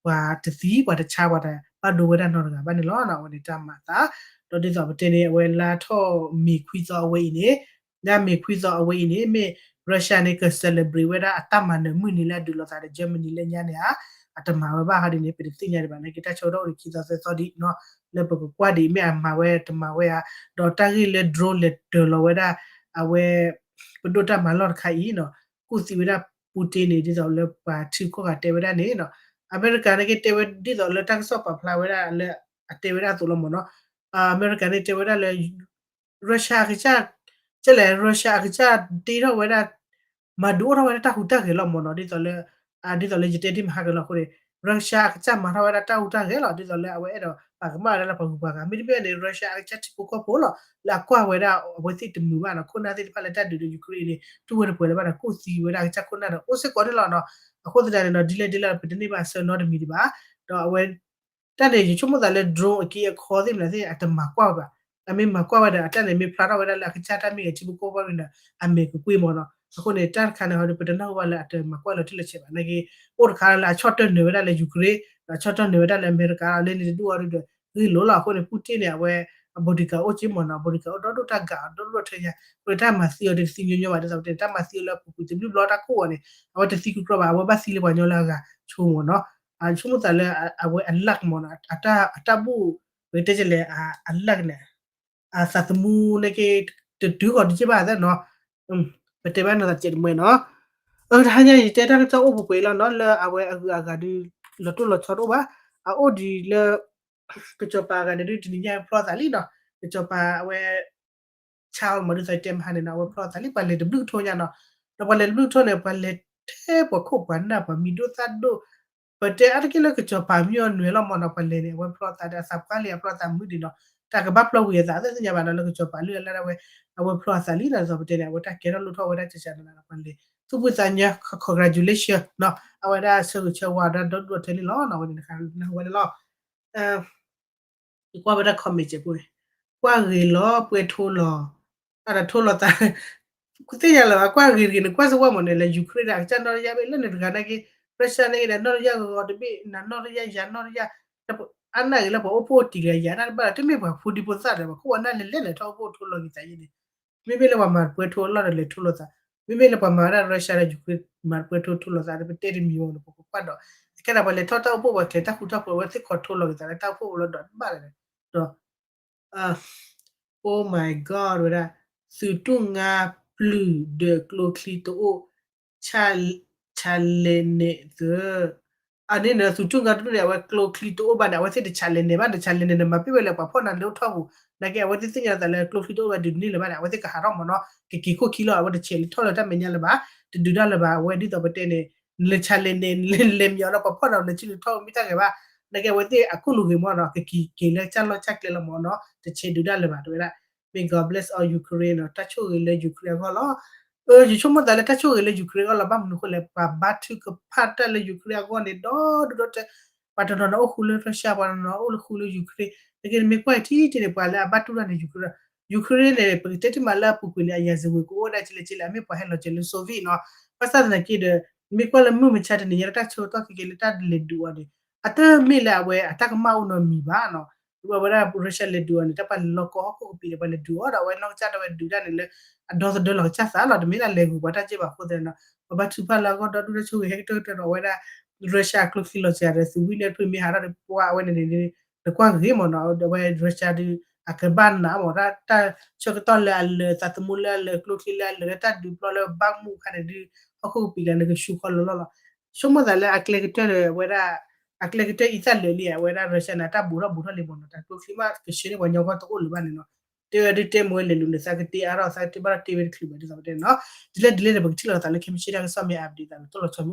ပှၤတသံပှၤတဆါပှၤတ ဘၣ်ဒိဝဲဒၣ်နီတဂၤဘၣ်န့ၣ်လီၤ. အဝဲန့ၣ်တၢ်မၤအသး ဒီးဒ်သိးပတဲန့ၣ် အဝဲလါထီၣ်မ့ၤခွံသီအဝဲအံၤန့ၣ် လါမ့ၤခွံသီအဝဲအံၤန့ၣ် မ့ၢ် Russia န့ၣ် က celebrate ဝဲဒၣ်အတၢ်မၤနၢၤမုၢ်နံၤလၢအဒုးလိာ်သးဒီး Germany လၢညါန့ၣ်ဧါ အတမၤဝဲဘၣ်ဟီဒ်န့ၣ် ပတသ့ၣ်ညါဒံးဘၣ် နာ်က့တၢ်ဆၢကတီၢ်အိၣ်ဒံးခံသီသၢသီဒံးနီၤ လၢပကကွၢ်ဒံး မ့ၢ်အမၤဝဲတမၤဝဲဧါ ဒီးတၢ်ဂ့ၢ်လၢ drone လဲၤတၢၤလီၤဝဲဒၣ် အဝဲ ပဒိၣ်တၢ်မၤလီၢ်တခါအံၤနီၤ ကူၣ်သံဝဲဒၣ် Putin န့ၣ် ဒ်သိးလၢပှၤထံကီၢ်ဂၤတဲဝဲဒၣ်န့ၣ်နီၤ အမဲရကၤနာ်က့တဲဝဲဒ်သိးလၢတၢ်ကစီၣ်ပာ်ဖျါဝဲဒၣ် လၢအတဲဝဲဒၣ်အသိးလီၤမ့ၢ်နီၤ အမဲရကၤန့ၣ်တဲဝဲဒၣ်လၢ Russia အကစၢ် ကဲလဲၣ် Russia အကစၢ်တ့ထီၣ်ဝဲဒၣ် မၤဒုးအိၣ်ထီၣ်ဝဲဒၣ်တၢ်ဟူးတၢ်ဂဲၤလီၤမ့ၢ်နီၤ ဒ်သိးလၢ ဒ်သိးလၢယတဲဒ်မဟါကလီၤအဃိန့ၣ် Russia အကစၢ်မၤထီၣ်ဝဲဒၣ်တၢ်ဟူးတၢ်ဂဲၤလီၤ ဒ်သိးလၢအဝဲအဲၣ်ဒိးပာ်ကမၣ်ဝဲဒၣ်လၢပှၤဂုၤပှၤဂၤ မ့တမ့ၢ်န့ၣ် Russia အကစၢ်ထံဖိကီၢ်ဖိလီၤ လၢအကွၢ်ဝဲဒၣ်အဝဲသ့ၣ်တမုာ်ဘၣ်နီၤ ခိၣ်နၢ်သ့ၣ်တဖၣ်လၢတၢ်ဒုးဒီး Ukraine န့ၣ် တူၢ်ဝဲတပှဲၤလၢၤဘၣ်ဒီး ကူၣ်သံဝဲဒၣ်အကစၢ်ခိၣ်နၢ်ဒီး အိၣ်စ့ၢ်ကီးန့ၣ်လီၤနီၤ အဃိသတးန့ၣ်နီၤ ဒ်လဲၣ်ဒ်လဲၣ်ပတန့ၢ်ဘၣ်ဆၢနီတမံၤဒံးဘၣ် ဒီးအဝဲ တၢ်န့ၣ် ယဆိကမိၣ်သးလၢ drone အက့အခီသ့ၣ်မနုၤသ့ၣ် အတမၤကွၢ်ဝဲဘၣ်. အမ့ၢ်မၤကွၢ်ဝဲဒီး အတၢ်န့ၣ်မ့ၢ်ဖျါထီၣ်ဝဲဒၣ်လၢအကစၢ်တၢ်မ့ၢ်ဂဲၤထံဖိကီၢ်ဖိန့ၣ်ဒီး အမဲာ်ကကွံမ့ၢ်နီၤ. အဃိန့ၣ် တၢ်တခါန့ၣ်ဟီဒီး ပတနၢ်ဟူဘၣ်လၢအတမၤကွၢ်လီၤတံၢ်လီၤဆဲးဘၣ်. နာ်က့ အိၣ်တခါလၢအဆီၣ်တၢၢ်နၢၤဝဲဒၣ်လၢ Ukraine ဒီးဆီၣ်တၢၢ်နၢၤဝဲဒၣ်လၢအမဲရကၤလီၤ. လၢန့ၣ်တဒူၣ်အီၤဒီး ဂ့ၢ်လိာ်လီၤ. အဃိန့ၣ် Putin န့ၣ် အဝဲ အ bodyguard အိၣ်က့မ့ၢ်နီၤ, bodyguard အိၣ်ဒီဒူၣ်တၢ်ဂာ် ဒီဒူၣ်ဒီထၢညါ, အဃိန့ၣ် တၢ်မၤသံအီၤဒီးတသံညီညီဘၣ်. ဒ်သိးပတဲန့ၣ် တၢ်မၤသံအီၤလၢအပူၤကွံာ်တဘျုးဘျီတၢ်ခိၣ်အီၤန့ၣ် အဝဲတသံကကြၢးဘၣ်, အဝဲဘၣ်သံလၢပှၤညီလၢအဂၤဆိကမိၣ်နီၤ. ဆိကမိၣ်သးလၢ အဝဲအ luck မ့ၢ်နီၤ, အတၢ်ဘူၣ် ပကတဲလဲၣ် အ luck န့ၣ် အသးသမူန့ၣ်က့ တတုၤဃီၤတက့ၢ်ဘၣ်သ့ၣ်နီၤ. ပတဲဘၣ်နီၤသးတစဲးတမှဲနီၤ. အၢ တဟါညါ ယတဲတၢ်ကစီၣ်အိၣ်ပှဲၤပှဲၤလီၤနီၤ, လၢအဝဲအဂုၤအဂၤဒုး လီၤတိၢ်လီၤဆီတအိၣ်ဘၣ်. အအိၣ်ဒံးလၢ ကစီၤပၤအဂၤန့ၣ်ဒုး တနံၤညါဖျီသးလံနီၤ. ကစီၤပၤအဝဲ child မ့ၢ်ဒ်သိးတဲမဟါန့ၣ်နီၤ, အဝဲဖျီသးလံ ပှၤလဲၤတဘျုးကထိညါနီၤ. ဒီးပှၤလဲၤတဘျုးကထိန့ၣ် ပှၤလဲၤထဲပှၤခိၣ်ပှၤနၢ်ပှၤမံၤဒိၣ်သၣ်ဒိၣ်, ပတဲအါတက့ၢ်လၢကစီၤပၤမံအီၤနွဲၣ်လီၤမ့ၢ်နီၤ. ပှၤလဲၤန့ၣ် အဝဲဖျီသးဒီးအသးပှၢ်လံ အဖျီသးမုာ်ဒံးနီၤ. တၢ်ကဘၣ်ဖျီဝံၤအသး အသ့ၣ်ညါဘၣ်နီၤ လၢကစီၤပၤလုၢ်အလၢ်ဒၣ်ဝဲ အဝဲဖျီအသးလံနီၤ. ဒ်သိးပတဲန့ၣ် အဝဲတၢ်ကဲထီၣ်လိၣ်ထီၣ်ဝဲဒၣ်ကကးနီၤ ပှၤလဲၤ သူၣ်ဖှံသးညီ congratulation နီၤ. အဝဲဒၣ်ဆၢဂ့ၤဆၢဝါဒၣ်ဒီဒူၣ်ဒီထၢန့ၣ်လီၤနီၤ. အဝဲန့ၣ်တခါနၢ်ဟူဝဲန့ၣ်လီၤ. ယကွၢ်ဝဲဒၣ် comment စဲးဖိ, ကွၢ်ဂ့ၤလီၤပှဲၤထိလီၤ, အတထိလီၤသး, သ့ၣ်ညါလၢၤဘၣ် ကွၢ်ဂ့ၤတဂ့ၤန့ၣ် ကွၢ်စ့ၢ်ဝဲမ့ၢ်န့ၣ် လၢ Ukraine ဒီး အကစၢ်နီၣ်တယၢ်ဘ့ၣ်လၢန့ၣ်တဂၤနာ်က့, Russia နာ်က့ဒီး နီၣ်တယၢ်ဂီၤဂီၤတဘ့ၣ် နၤနီၣ်တယၢ် ယၤနီၣ်တယၢ်, အနာ်ဂ့ၤလၢပှၤအိၣ်ဖှိၣ်တံၢ်ဂၤယၤတၢ်တဘၣ်ဒီး တမ့ၢ်ပှၤဖိဒံဖိသၣ်ဒီး ပှၤခိၣ်ပှၤနၢ်လဲၤလဲၤလဲၤထီၣ်အိၣ်ဖှိၣ်ထိလီၤက့ၤသးယဲန့ၣ်, မ့မ့ၢ်လၢပှၤမၤပှဲၤထိအလီၢ်ဒီးလဲၤထိလီၤသး, မ့မ့ၢ်လၢပှၤမၤဝဲဒၣ် Russia ဒီး Ukraine မၤပှဲၤထိထိလီၤသးဒီး ပတဲတမံၤမ့ၢ်န့ၣ် ပကကွၢ်ဒီး အခဲဒၣ်ပှၤလဲၤထီၣ်တၢ်အိၣ်ဖှိၣ်ပှၤကျဲၤတၢ်ဃူတၢ်ဖိး အဝဲသ့ၣ်ခီထိလီၤက့ၤသးလၢတၢ်အိၣ်ဖှိၣ်လီၤဒီးတဘၣ်လဲၣ်ဒီး Oh my God ဝဲဒၣ် သုးတူၢ်ငါပျုၢ်ဒီးကျိချံတအိၣ် ဆါလဲနဲၣ်သၢ, အန့ၣ်န့ၣ် သုးတူၢ်ငါတဒူၣ်န့ၣ် အဝဲကျိချံတအိၣ်ဘၣ်န့ၣ် အဝဲသ့ၣ်တဆါလဲနဲၣ်ဘၣ်, တဆါလဲနဲၣ်န့ၣ် မၤပ့ၢ်ဝဲလၢပှၤဖီၣ်နၤလၢအိၣ်ထီၣ်ပူၤ, နာ်က့အဝဲသ့ၣ်သ့ၣ်ညါသးလၢကျိချံတအိၣ်ဘၣ်ဒုးတန့ၢ်လၢၤဘၣ်န့ၣ် အဝဲသ့ၣ်ကဟးထီၣ်မ့ၢ်နီၤ, ကက့ၤခိၣ်ခံလီၤ အဝဲတဆဲးလၢထီၣ်လၢတၢ်မဲာ်ညါလၢၤဘၣ်, တဒုးတၢ်လၢၤဘၣ်, အဝဲဒ်သိးပတဲန့ၣ် နလဲၤဆါလဲနဲၣ် နလဲၤမံအီၤဒီး ပှၤဖီၣ်နၤလၢဆံလၢထီၣ်မ့ၢ်တၢ်ဂ့ၤဘၣ်, နာ်က့အဝဲသ့ၣ်အခိၣ်နူာ်ဂ့ၤမ့ၢ်နီၤ ကက့ၤက့ၤလၢကစၢ်လီၢ်ကစၢ်ကျဲလီၤမ့ၢ်နီၤ တဆဲးဒုးတၢ်လၢၤဘၣ် တဲဝဲဒၣ် May God bless all Ukraine နီၤ တၢ်ဆိၣ်ဂ့ၤလၢ Ukraine အဂီၢ်လီၤ. ယဆိကမိၣ်သးလၢတၢ်ဆိၣ်ဂ့ၤလၢ Ukraine အဂီၢ်လီၤ ဘၣ်မနုၤအဃိလဲၣ် ပှၤဘါထုကဖၣ်တၢ်လၢ Ukraine အဂီၢ်န့ၣ် ဒီဒူၣ်ဒီထၢ ပှၤတနီၤနီၤအိၣ်ဃူလၢ Russia ပှၤတနီၤနီၤအိၣ်ဃူလၢ Ukraine, နာ်က့နမ့ၢ်ကွၢ်ထံထံန့ၣ် ပှၤလၢအဘၣ်တူၢ်တၢ်န့ၣ် Ukraine, Ukraine န့ၣ် ပကတဲတ့ၢ်မးလၢအပူၤကွံာ်န့ၣ် အရာဇဝင် ကအိၣ်ဝဲဒၣ်ကလဲၣ်ကလဲၣ် အမ့ၢ်ပှၤဟဲလီၤစၢၤလၢ Soviet နီၤ, ဘၣ်ဆၣ်သနာ်က့ဒီး မ့ၢ်ကွၢ်လၢမုၢ်မဆါတနံၤညါလၢတၢ်ဆၢကတီၢ်ခဲကဲလၢတၢ်လဲၤဒုးအီၤန့ၣ် အတမ့ၢ်လၢအဝဲအတၢ်ကမၣ်အိၣ်နီတမံၤဘၣ်နီၤ, အဝဲဒၣ် Russia လဲၤဒုးအီၤန့ၣ် တၢ်ပှၤလဲၤလီၤကီဟီၣ်ခိၣ်ကပံာ်ဒီး ပှၤလဲၤဒုးအီၤဒီးအဝဲနီၢ်ကစၢ်ဒၣ်ဝဲဒုးတၢ်န့ၣ်လၢ အဒီသဒၢလီၤကစၢ်သးလီၤ, တမ့ၢ်လၢအလဲၤဂုာ်ပှၤတၢ်က့ၢ်ဘၣ်အဃိသတးနီၤ, ပှၤဘါထုကဖၣ်လၢအဂီၢ်ဒီဒူၣ်တၢ်ဆိၣ်ဂ့ၤဟဲကတၢၢ်ကတၢၢ်ဒီး အဝဲဒၣ် Russia ကျိချံလီၤစှၤဒီး သုးဝံၣ်လၢဖုမ့ၢ်ဟးထီၣ်ဒီး ပှၤအဝဲန့ၣ်န့ၣ် နကွၢ်ဂ့ၤမ့ၢ်နီၤ အဝဲ Russia ဒုး အကဘၣ်နးမ့ၢ် တၢ်ဆၢကတီၢ်လၢအလၢာ် သးသမူလၢအလၢာ် ကျိချံလၢအလၢာ် လၢတၢ်ဒုးပျီလၢ Bakhmut ခါန့ၣ်ဒုး ဟီၣ်ခိၣ်ကပံာ်လၢ နကဆူဃီလၢလီၢ်လီၤ. ဆိကမိၣ်သးလၢအကျဲကတၢၢ်ဒီး အဝဲဒၣ် အကျဲကတၢၢ်အံသၣ်လၢာ်လံ အဝဲဒၣ် Russia န့ၣ် တၢ်ဘူးထီၣ်ဘူးထီၣ်လံမ့ၢ်နီၤ တၢ်ကျိချံမးကဆှၢန့ၢ်ပှၤကညီဂီၢ်တအိၣ်လၢၤဘၣ်န့ၣ်နီၤ တဲဝဲဒုးတဲမ့ၢ်ဝဲလဲၤလူၤန့ၣ် သးကတ့အါထီၣ် သးကတ့ဘၣ်ထီၣ်တ့ဝဲတချုးဘၣ်ဒ်သိးပတဲနီၤ ဒ်လဲၣ်ဒ်လဲၣ်ဒီး ပကထံၣ်လိာ်သးလၢ ခဲမုၢ်ဆ့ၣ်တၢ်ကစီၣ်မ့ၢ် update သးလၢတၢ်လီၤဆီ